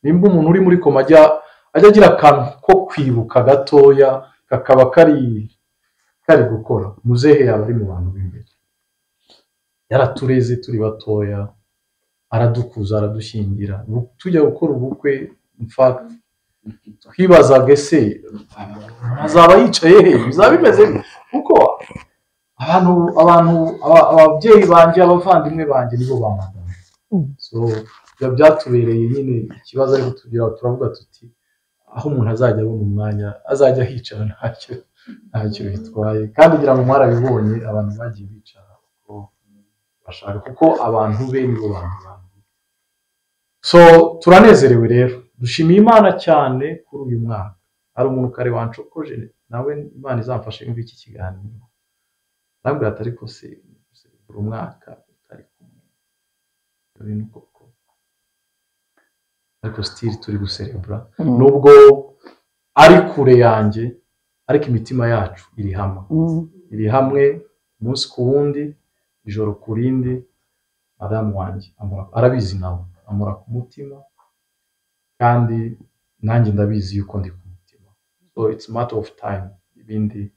E: nimba umuntu uri muri koma ajya agira akantu ko kwibuka gatoya kakaba kari gukora, muzehe yaba ari mu bantu b'imbere. Yaratureze turi batoya, aradukuza, aradushyingira, tujya gukora ubukwe. In fact twibazaga ese azaba yicaye he, bizaba bimeze kuko abantu ababyeyi banjye, abavandimwe banjye nibo ba madamu. So byatubereye nyine ikibazo, ariko tugira turavuga tuti aho umuntu azajya abona umwanya azajya hicara ntacyo bitwaye. Kandi ngira ngo mwarabibonye, abantu bagiye bicara uko bashaka, kuko abantu be nibo bantu banjye. So turanezerewe rero, dushimiye Imana cyane kuri uyu mwaka. Hari umuntu kare wancokoje nawe, Imana izamfashe yumve iki kiganiro, arambwira ati ariko se buri mwaka utari kumwe ibintu koko, ariko still turi guserebura nubwo ari kure yanjye, ariko imitima yacu iri hamwe, iri hamwe umunsi ku wundi, ijoro ku rindi. Madamu wanjye arabizi nawe, amura ku mutima, kandi nanjye ndabizi yuko ndi ku mutima. So it's matter of time, ibindi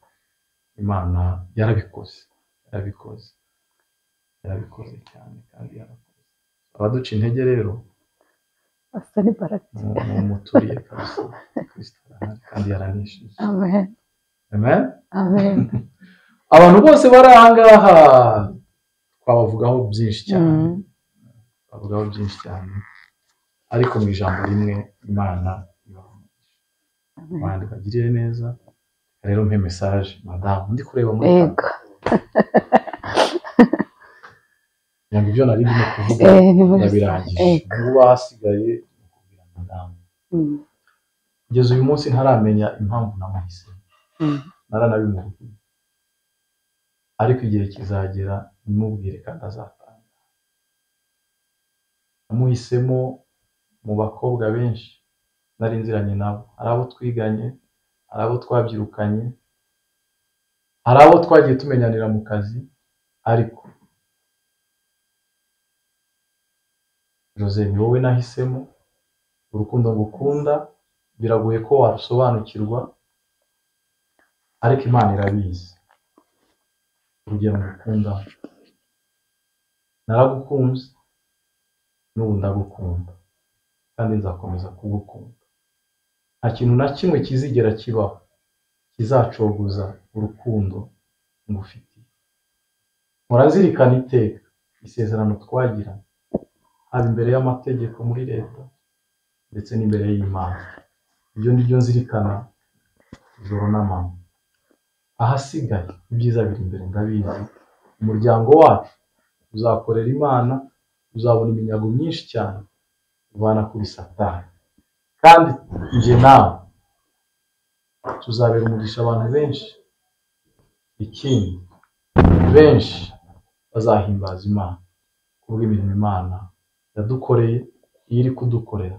E: Imana yarabikoze, yarabikoze, yarabikoze cyane kandi yarakoze. Abaduca intege rero
B: asa ni baraka
E: muturiye kabisa, Kristo arahari kandi yaranishije.
B: Amen.
E: Amen.
B: Amen.
E: Abantu bose bari aha ngaha twabavugaho byinshi cyane, twabavugaho byinshi cyane, ariko mu ijambo rimwe Imana ibaha abandi bagirire neza. Rero mpe message madamu, ndi kureba muri
B: yego
E: ntabwo ibyo nari ndimo kuvuga ndabirangije, ubu hasigaye kubwira madamu. Kugeza uyu munsi ntaramenya impamvu namuhisemo, naranabimubwiye, ariko igihe kizagera nimubwire kandi azatanga. Namuhisemo mu bakobwa benshi nari nziranye nabo, hari abo twiganye, hari abo twabyirukanye, hari abo twagiye tumenyanira mu kazi, ariko Jose ni wowe nahisemo. Urukundo ngukunda biragoye ko warusobanukirwa, ariko Imana irabizi urugero ngukunda. Naragukunze n'ubu ndagukunda kandi nzakomeza kugukunda. Nta kintu na kimwe kizigera kibaho kizacogoza urukundo ngufitiye. Murazirikana iteka isezerano twagiranye, haba imbere y'amategeko muri leta ndetse n'imbere y'Imana. Ibyo ni byo nzirikana ijoro n'amanywa. Ahasigaye ibyiza biri imbere ndabizi. Umuryango wacu uzakorera Imana, uzabona iminyago myinshi cyane uvana kuri Satani, kandi njye nawe tuzabera umugisha abantu benshi. Ikindi, benshi bazahimbaza Imana kubw'imirimo Imana yadukoreye, iyo iri kudukorera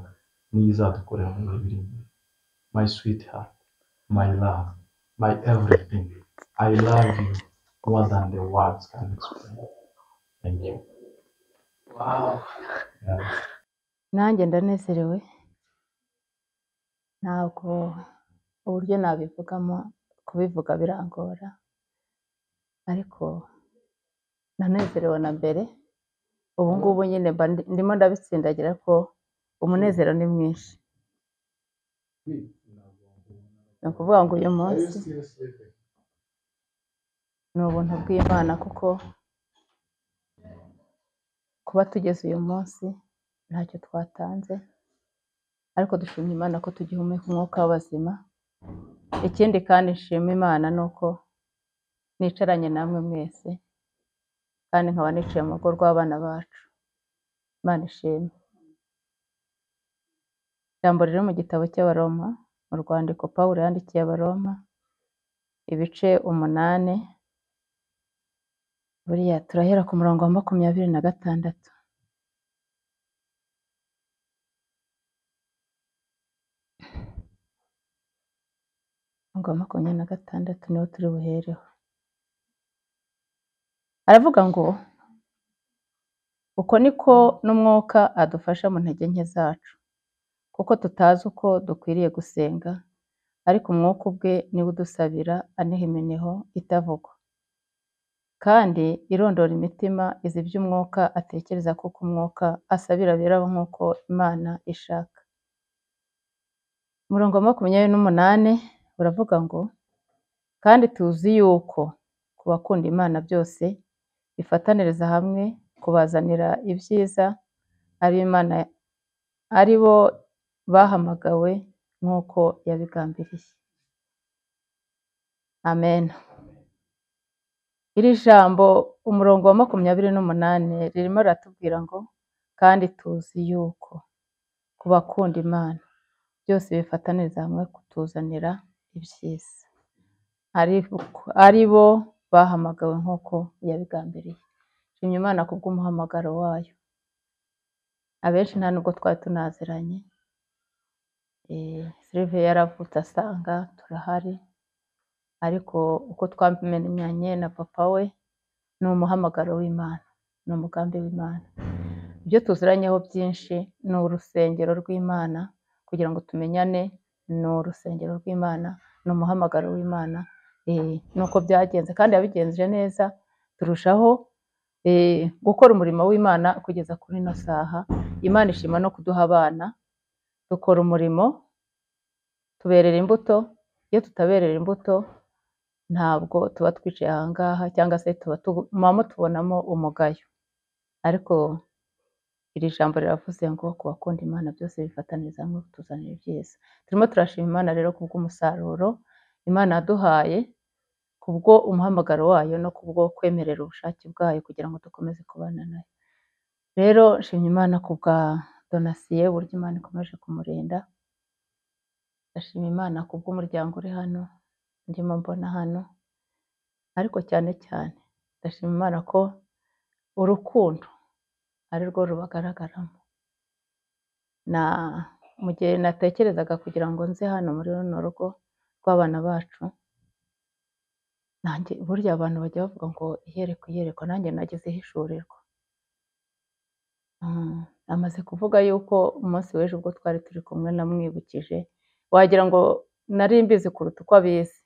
E: niyo izadukorera mu bihe biri imbere. My sweetheart, my love, my everything, I love you more than the words can explain. Thank you.
C: Wow.
E: Yeah.
F: Nanjye ndanezerewe, ntabwo uburyo nabivugamo kubivuga birangora, ariko nanezerewe na mbere. Ubu ngubu nyine ndimo ndabitsindagira ko umunezero ni mwinshi. Ni ukuvuga ngo uyu munsi ni ubuntu bw'Imana, kuko kuba tugeze uyu munsi ntacyo twatanze, ariko dushimye Imana ko tugihumeka umwuka w'abazima. Ikindi kandi nshima Imana ni uko nicaranye namwe mwese, kandi nkaba nicaye mu rugo rw'abana bacu. Imana ishimwe. Ijambo riri mu gitabo cy'Abaroma, mu rwandiko Pawulo yandikiye Abaroma, ibice 8, buriya turahera ku murongo wa 26. Umurongo wa 26 niwo turi buhereho. Aravuga ngo uko niko n'Umwuka adufasha mu ntege nke zacu, kuko tutazi uko dukwiriye gusenga, ariko Umwuka ubwe niwe udusabira aniha iminiho itavugwa. Kandi irondora imitima izi ibyo Umwuka atekereza, kuko Umwuka asabira abera nk'uko Imana ishaka. Umurongo wa 28 uravuga ngo kandi tuzi yuko ku bakunda Imana byose bifataniriza hamwe kubazanira ibyiza, ari Imana ari bo bahamagawe nk'uko yabigambiriye. Amen. Iri jambo umurongo wa 28 ririmo riratubwira ngo kandi tuzi yuko ku bakunda Imana byose bifataniriza hamwe kutuzanira ibyiza, ari bo bahamagawe nk'uko yabigambiriye. Nshimye Imana kubw'umuhamagaro wayo. Abenshi nta nubwo twari tunaziranye. Sylvie yaravutse asanga turahari, ariko uko twamenyanye na papa we ni umuhamagaro w'Imana, ni umugambi w'Imana. Ibyo tuziranyeho byinshi ni urusengero rw'Imana, kugira ngo tumenyane ni urusengero rw'Imana, ni umuhamagaro w'Imana. Nuko byagenze, kandi yabigenje neza, turushaho gukora umurimo w'Imana kugeza kuri ino saha. Imana ishima no kuduha abana, dukora umurimo, tuberera imbuto. Iyo tutaberera imbuto ntabwo tuba twicaye aha ngaha, cyangwa se tuba tugumamo tubonamo umugayo. Ariko iri jambo riravuze ngo ku bakunda Imana byose bifataniriza hamwe kutuzanira ibyiza. Turimo turashima Imana rero kubw'umusaruro Imana yaduhaye, kubwo umuhamagaro wayo no kubwo kwemerera ubushake bwayo kugira ngo dukomeze kubana nayo. Rero nshimye Imana kubwa Donasiye, uburyo Imana ikomeje kumurinda. Ndashima Imana kubw'umuryango uri hano, ndimo mbona hano, ariko cyane cyane ndashima Imana ko urukundo ari rwo rubagaragaramo. Na mu gihe natekerezaga kugira ngo nze hano muri runo rugo rw'abana bacu, nanjye burya abantu bajya bavuga ngo iyerekwa iyerekwa, nanjye nagize ihishurirwa. Amaze kuvuga yuko umunsi w'ejo ubwo twari turi kumwe namwibukije, wagira ngo nari mbizi kuruta uko abizi,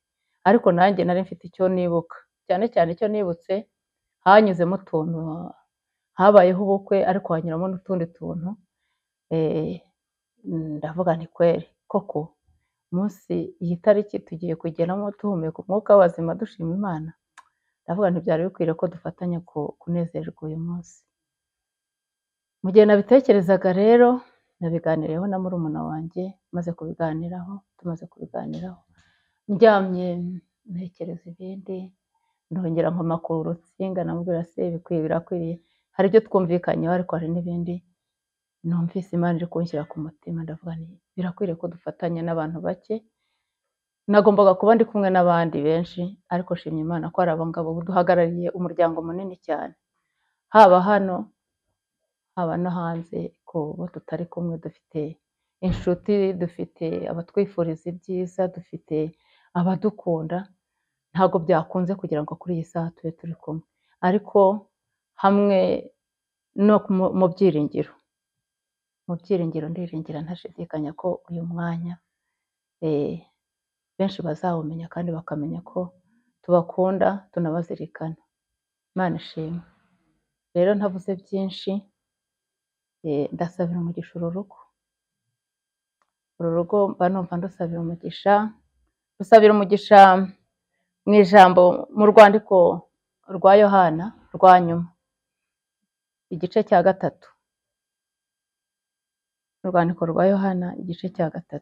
F: ariko nanjye nari mfite icyo nibuka. Cyane cyane icyo nibutse, hanyuzemo utuntu, habayeho ubukwe ariko hanyuramo n'utundi tuntu. Ndavuga nti kweri koko umunsi iyi tariki tugiye kugeramo duhumeka umwuka w'abazima dushima Imana, ndavuga nti byari bikwiriye ko dufatanya kunezerwa uyu munsi. Mu gihe nabitekerezaga rero, nabiganiriyeho na murumuna wanjye, maze kubiganiraho, tumaze kubiganiraho, ndyamye ntekereza ibindi, ndongera nkoma ku rutsinga namubwira se bikwiye birakwiriye, hari ibyo twumvikanyeho ariko hari n'ibindi numvise Imana iri kunshyira ku mutima, ndavuga nti birakwiriye ko dufatanya n'abantu bake. Nagombaga kuba ndi kumwe n'abandi benshi, ariko nshimye Imana ko ari abo ngabo duhagarariye umuryango munini cyane, haba hano haba no hanze, ko bo tutari kumwe dufite inshuti, dufite abatwifuriza ibyiza, dufite abadukunda. Ntabwo byakunze kugira ngo kuri iyi saha tube turi kumwe, ariko hamwe no mu byiringiro, mu byiringiro ndiringira ntashidikanya ko uyu mwanya benshi bazawumenya kandi bakamenya ko tubakunda tunabazirikana. Imana ishimwe. Rero ntavuze byinshi, ndasabira umugisha uru rugo. Uru rugo mba numva ndusabira umugisha, rusabira umugisha mu ijambo mu rwandiko rwa Yohana rwa nyuma, igice cya 3. Urwandiko rwa Yohana igice cya 3.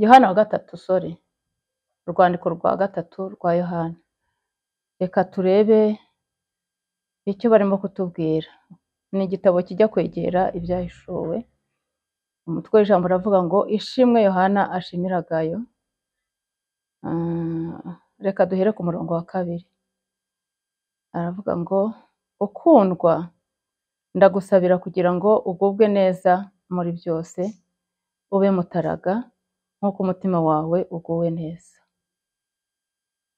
F: Yohana wa 3, sorry. Urwandiko rwa 3 rwa Yohana. Reka turebe Icyo barimo kutubwira ni igitabo kijya kwegera ibyahishuwe. Umutwe w'ijambo uravuga ngo ishimwe Yohana ashimira Gayo. Reka duhere ku murongo wa 2. Aravuga ngo ukundwa, ndagusabira kugira ngo ugubwe neza muri byose, ube mutaraga nk'uko umutima wawe uguwe neza.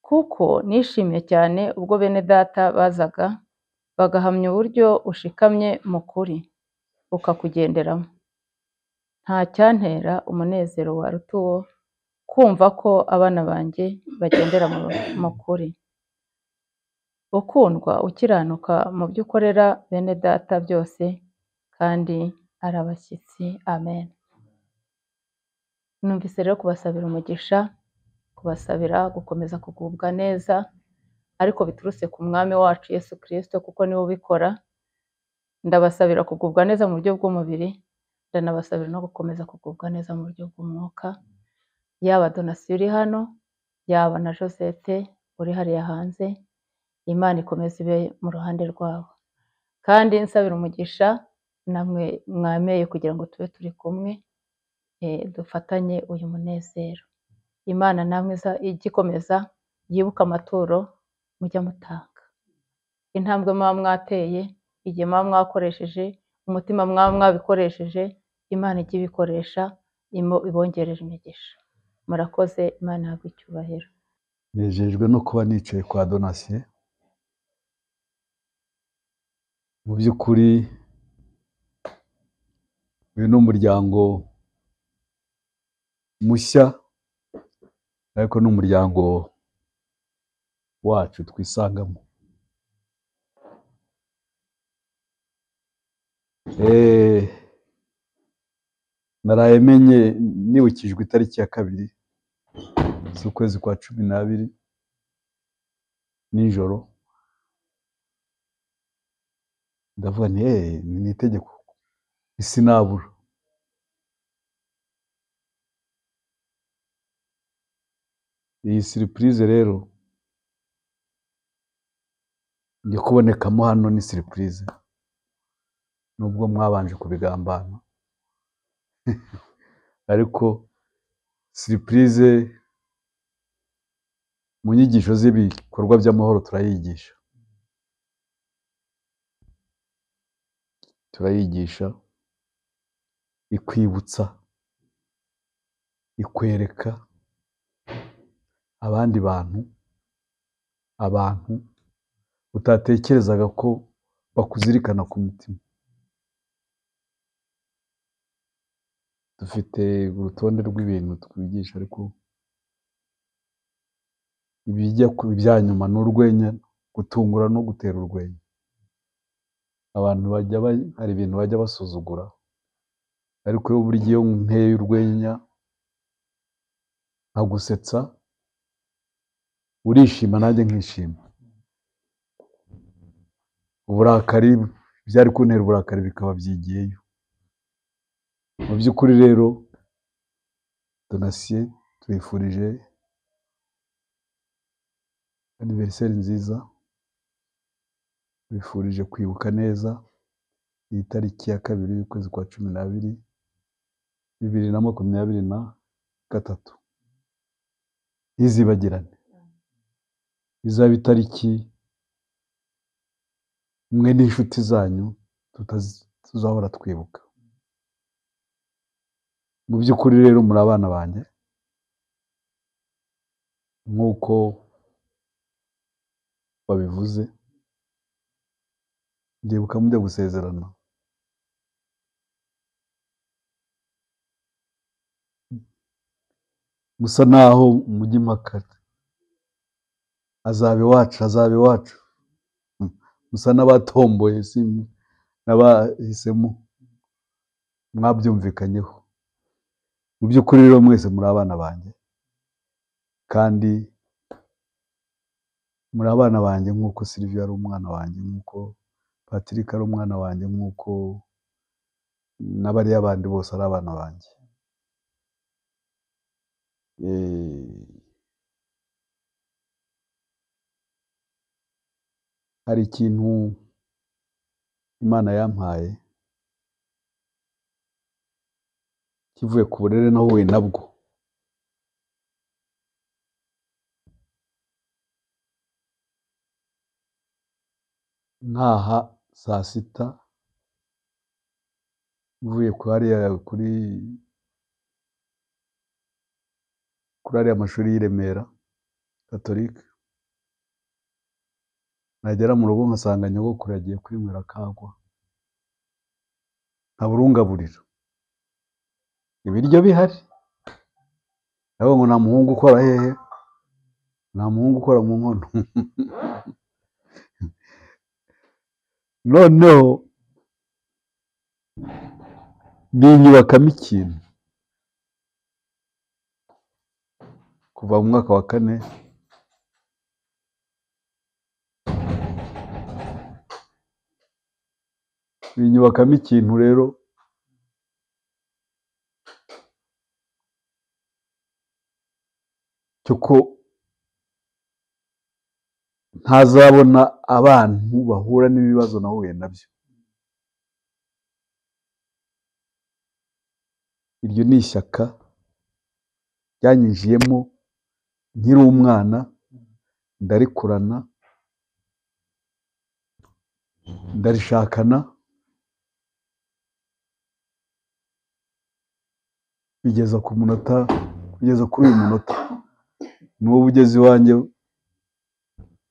F: Kuko nishimye cyane ubwo bene data bazaga bagahamya uburyo ushikamye mu kuri ukakugenderamo. Nta cyantera umunezero waruta uwo kumva ko abana banjye bagendera mu kuri. Ukundwa, ukiranuka mu byo ukorera bene data byose, kandi ari abashyitsi. Amen. Numvise rero kubasabira umugisha, kubasabira gukomeza kugubwa neza, ariko biturutse ku Mwami wacu Yesu Kristo, kuko niwe ubikora. Ndabasabira kugubwa neza mu buryo bw'umubiri, ndanabasabira no gukomeza kugubwa neza mu buryo bw'umwuka. Yaba Donatien uri hano, yaba na Josette uri hariya hanze, Imana ikomeze ibe mu ruhande rwabo. Kandi nsabira umugisha namwe mwameye kugira ngo tube turi kumwe, dufatanye uyu munezero. Imana namwe igikomeza yibuka amaturo mujya mutanga, intambwe muba mwateye, igihe muba mwakoresheje, umutima muba mwabikoresheje, Imana ijye ibikoresha ibongerera imigisha. Murakoze, Imana ihabwe icyubahiro.
G: Nejejwe no kuba nicaye kwa Donatien. Mu by'ukuri uyu ni umuryango mushya, ariko ni umuryango wacu twisangamo. Naraye menye nibukijwe itariki ya 2 z'ukwezi kwa 12 nijoro, ndavuga nti ni itegeko sinabura. Iyi surprise rero njye kubonekamo hano ni surprise, nubwo mwabanje kubigambana ariko surprise mu nyigisho z'ibikorwa by'amahoro turayigisha, ikwibutsa, ikwereka abandi bantu, abantu utatekerezaga ko bakuzirikana ku mutima. Dufite urutonde rw'ibintu twigisha, ariko ibijya ibya nyuma ni urwenya, gutungura no gutera urwenya. Abantu bajya hari ibintu bajya basuzugura, ariko iyo buri gihe nteye urwenya nkagusetsa urishima, nanjye nkishima. Uburakari byari kuntera uburakari bikaba byigiyeyo. Mu by'ukuri rero Donatien tubifurije anniversaire nziza, tubifurije kwibuka neza iyi tariki ya 2 y'ukwezi kwa 12 2023. Ntizibagirane, izaba itariki mwe n'inshuti zanyu tuzahora twibuka. Mu by'ukuri rero muri abana banjye, nk'uko babivuze, ndibuka mujya gusezerana, musa naho mujya impaka, azaba iwacu, azaba iwacu, musa n'abatomboye, n'abahisemo, mwabyumvikanyeho. Mu by'ukuri rero mwese muri abana banjye, kandi muri abana banjye nk'uko Sylvia ari umwana wanjye, nk'uko Patrick ari umwana wanjye, nk'uko n'abariya bandi bose ari abana banjye. Hari ikintu Imana yampaye kivuye ku burere nahuye nabwo. Ntaha saa sita mvuye kuri ariya mashuri y'i Remera Katolike, nagera mu rugo nkasanga nyogokuru yagiye kwinywera akagwa, nkaburungaburira ibiryo bihari. Ndavuga ngo nta muhungu ukora hehe, nta muhungu ukora mu nkono. Noneho binyubakamo ikintu kuva mu mwaka wa 4 binyubakamo ikintu rero cy'uko ntazabona abantu bahura n'ibibazo nahuye nabyo. Iryo ni ishyaka ryanyinjiyemo nkiri umwana, ndarikurana, ndarishakana, bigeza ku munota, kugeza kuri uyu munota. N'ubu ugeze iwanjye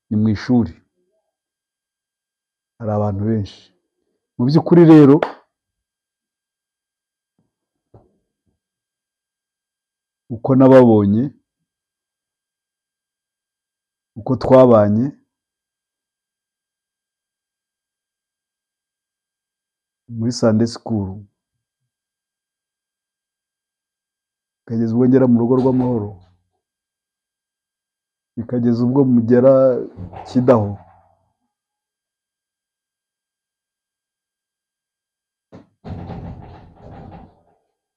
G: ni mu ishuri, hari abantu benshi. Mu by'ukuri rero uko nababonye, uko twabanye, muri Sunday school, bikageza ubwo ngera mu rugo rw'amahoro, bikageza ubwo mugera Kidaho,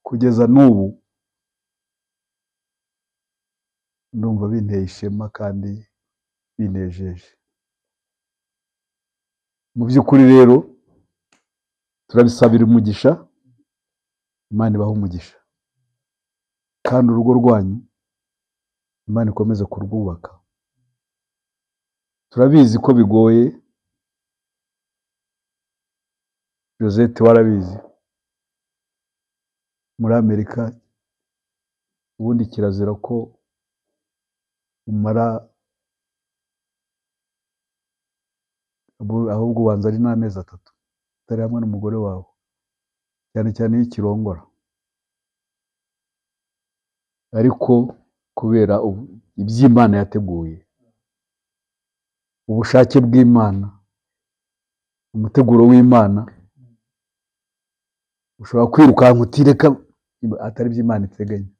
G: kugeza n'ubu ndumva binteye ishema kandi binejeje. Mu by'ukuri rero turabisabira umugisha, Imana ibahe umugisha, kandi urugo rwanyu Imana ikomeze kurwubaka. Turabizi ko bigoye, Josette warabizi, muri Amerika ubundi kirazira ko umara, ahubwo ubanza ari n'amezi 3 utari hamwe n'umugore wawe, cyane cyane iyo ukirongora. Ariko kubera iby'Imana yateguye, ubushake bw'Imana, umuteguro w'Imana, ushobora kwirukanka utireka atari iby'Imana iteganya.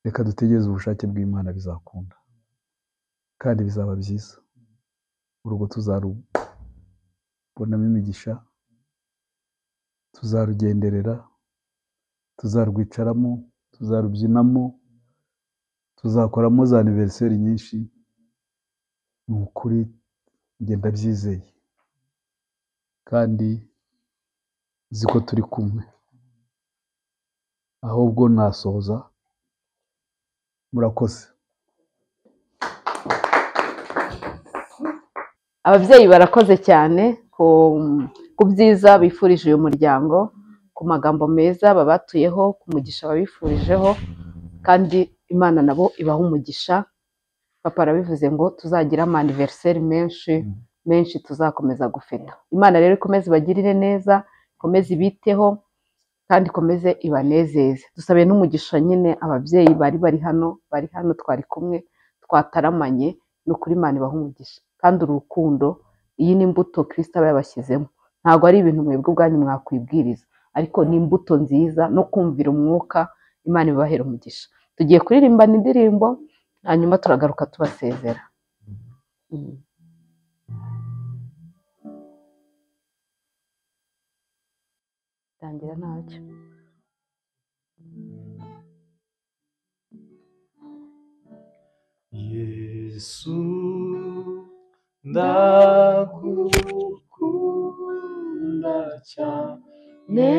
G: Reka dutegereze ubushake bw'Imana, bizakunda kandi bizaba byiza. Urugo tuzarubonamo imigisha, tuzarugenderera, tuzarwicaramo, tuzarubyinamo, tuzakoramo za aniveriseri nyinshi. Ni ukuri njye ndabyizeye kandi nzi ko turi kumwe. Ahubwo nasoza, murakoze.
B: Ababyeyi barakoze cyane ku byiza bifurije uyu muryango, ku magambo meza babatuyeho, ku mugisha babifurijeho, kandi Imana nabo ibaha umugisha. Papa arabivuze ngo tuzagira ama anniversaire menshi menshi tuzakomeza gufeta. Imana rero ikomeze ibagirire neza, ikomeze ibiteho, kandi ikomeze ibanezeze. Dusabe n'umugisha nyine ababyeyi bari hano twari kumwe, twataramanye, ni ukuri Imana ibaha umugisha. Kandi urukundo, iyi ni imbuto Kristo aba yabashyizemo. Ntabwo ari ibintu mwebwe ubwanyu mwakwibwiriza, ariko ni imbuto nziza no kumvira umwuka. Imana ibahera umugisha. Tugiye kuririmbana indirimbo, hanyuma turagaruka tubasezera. Tangira ntacyo.
C: Yesu ndagukunda,
A: cyane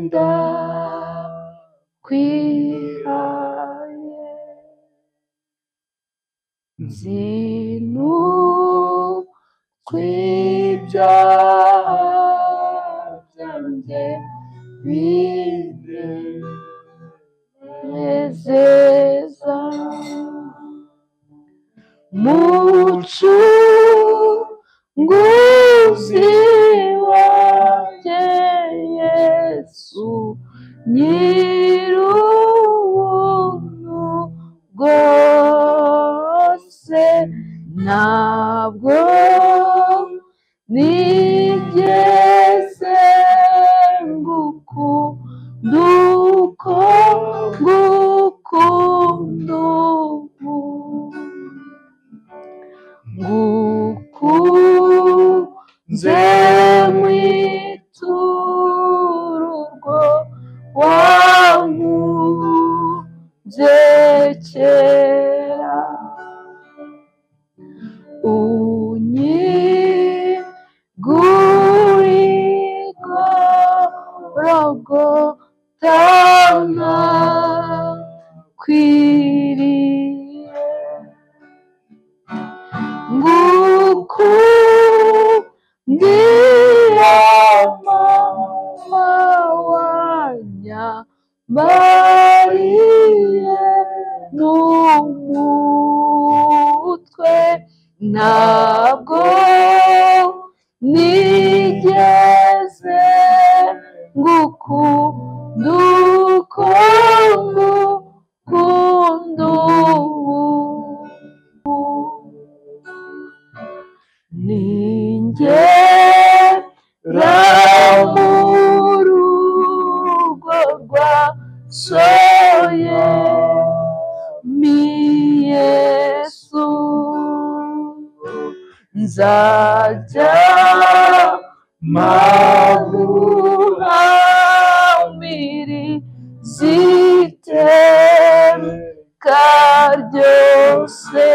A: ndakwihaye nzinukwa ibyaha byanjye binezeza Mucunguzi wanjye Yesu nyir'ubuntu bwose ntabwo nigeze ngukunda uko ngukunda ubu ngukunze mwitururwo wankunze kera unyigurigorogotana kwiriye ngukundira mama wanyambariye n'umutwe ntabwo nigeze ngukunda uko ngukunda ubu ningera mu rugo rwa soye mi Yesu nzajya maguhamiriza iteka ryose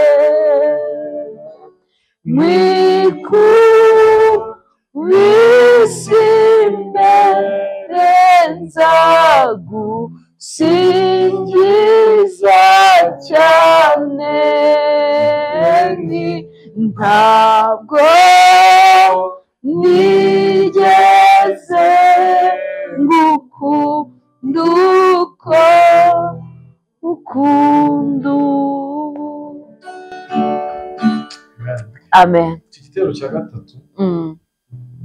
A: mwikubise imbere nzagusingiza cyane nti ntabwo nigeze ngukunda uko ukunda ubu.
B: Amen.
E: Iki gitero cya gatatu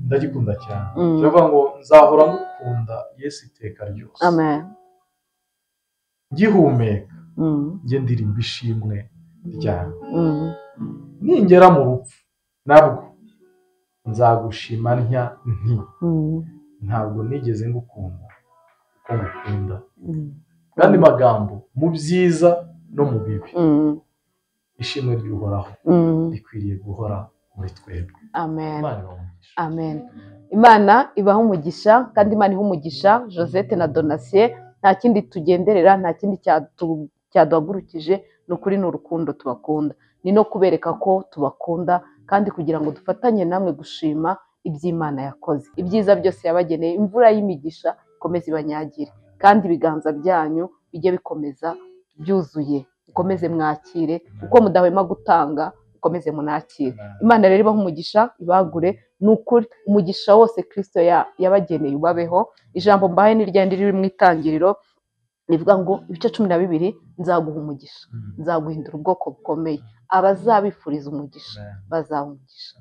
E: ndagikunda cyane. Kiravuga ngo nzahora ngukunda Yesu iteka ryose.
B: Amen.
E: Ngihumeka njye ndirimba ishimwe ryawe. Ningera mu rupfu nabwo nzagushima ntya nti ntabwo nigeze ngukunda uko ngukunda. Kandi magambo mu byiza no mu bibi ishimwe ry'Uhoraho rikwiriye guhora muri twebwe.
B: Amen.
E: Imana ibahe umugisha.
B: Amen. Imana ibaha umugisha kandi Imana iha umugisha Josette na Donatien. Nta kindi tugenderera, nta kindi cyaduhagurukije, ni ukuri ni urukundo tubakunda, ni no kubereka ko tubakunda kandi kugira ngo dufatanye namwe gushima iby'Imana yakoze, ibyiza byose yabageneye, imvura y'imigisha ikomeze ibanyagire kandi ibiganza byanyu bijye bikomeza byuzuye, mukomeze mwakire uko mudahwema gutanga, mukomeze munakire. Imana rero ibahe umugisha, ibagure, ni ukuri umugisha wose Kristo yabageneye ubabeho. Ijambo mbahaye ni ryandi riri mu itangiriro rivuga ngo ibice 12 nzaguha umugisha, nzaguhindura ubwoko bukomeye, abazabifuriza umugisha bazaha umugisha.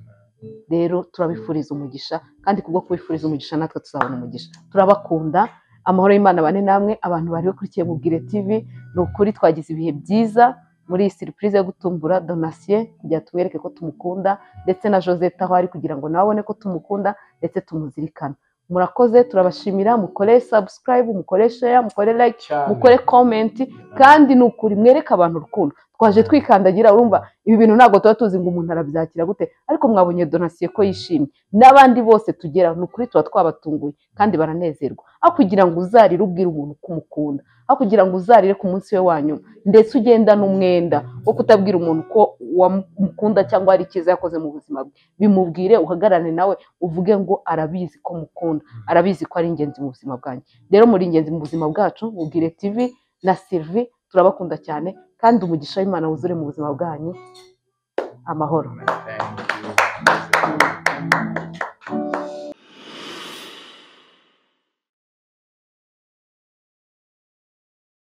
B: Rero turabifuriza umugisha kandi kubwo kubifuriza umugisha natwe tuzabona umugisha. Turabakunda, amahoro y'Imana bane namwe. Abantu bari bakurikiye Mubwire TV, ni ukuri twagize ibihe byiza muri iyi surprise yo gutumbura Donatien kugira tumwereke ko tumukunda, ndetse na Josette aho ari kugira ngo nawe abone ko tumukunda ndetse tumuzirikana. Murakoze, turabashimira. Mukore subscribe, mukore share, mukore like,
E: Cyane.
B: mukore comment, kandi ni ukuri mwereke abantu urukundo. Twaje twikandagira, urumva ibi bintu ntabwo tuba tuzi ngo umuntu arabyakira gute, ariko mwabonye Donatien ko yishimye, n'abandi bose tugera ni ukuri tuba twabatunguye kandi baranezerwa. Aho kugira ngo uzarire ubwire umuntu ko umukunda, aho kugira ngo uzarire ku munsi we wa nyuma, ndetse ugenda n'umwenda wo kutabwira umuntu ko wamukunda cyangwa hari icyiza yakoze mu buzima bwe, bimubwire, uhagararane nawe uvuge ngo arabizi ko mukunda, arabizi ko ari ingenzi mu buzima bwanjye. Rero muri ingenzi mu buzima bwacu, Mubwire TV na Sylvie turabakunda cyane, kandi umugisha w'Imana wuzure mu buzima bwanyu. Amahoro.
E: Thank you.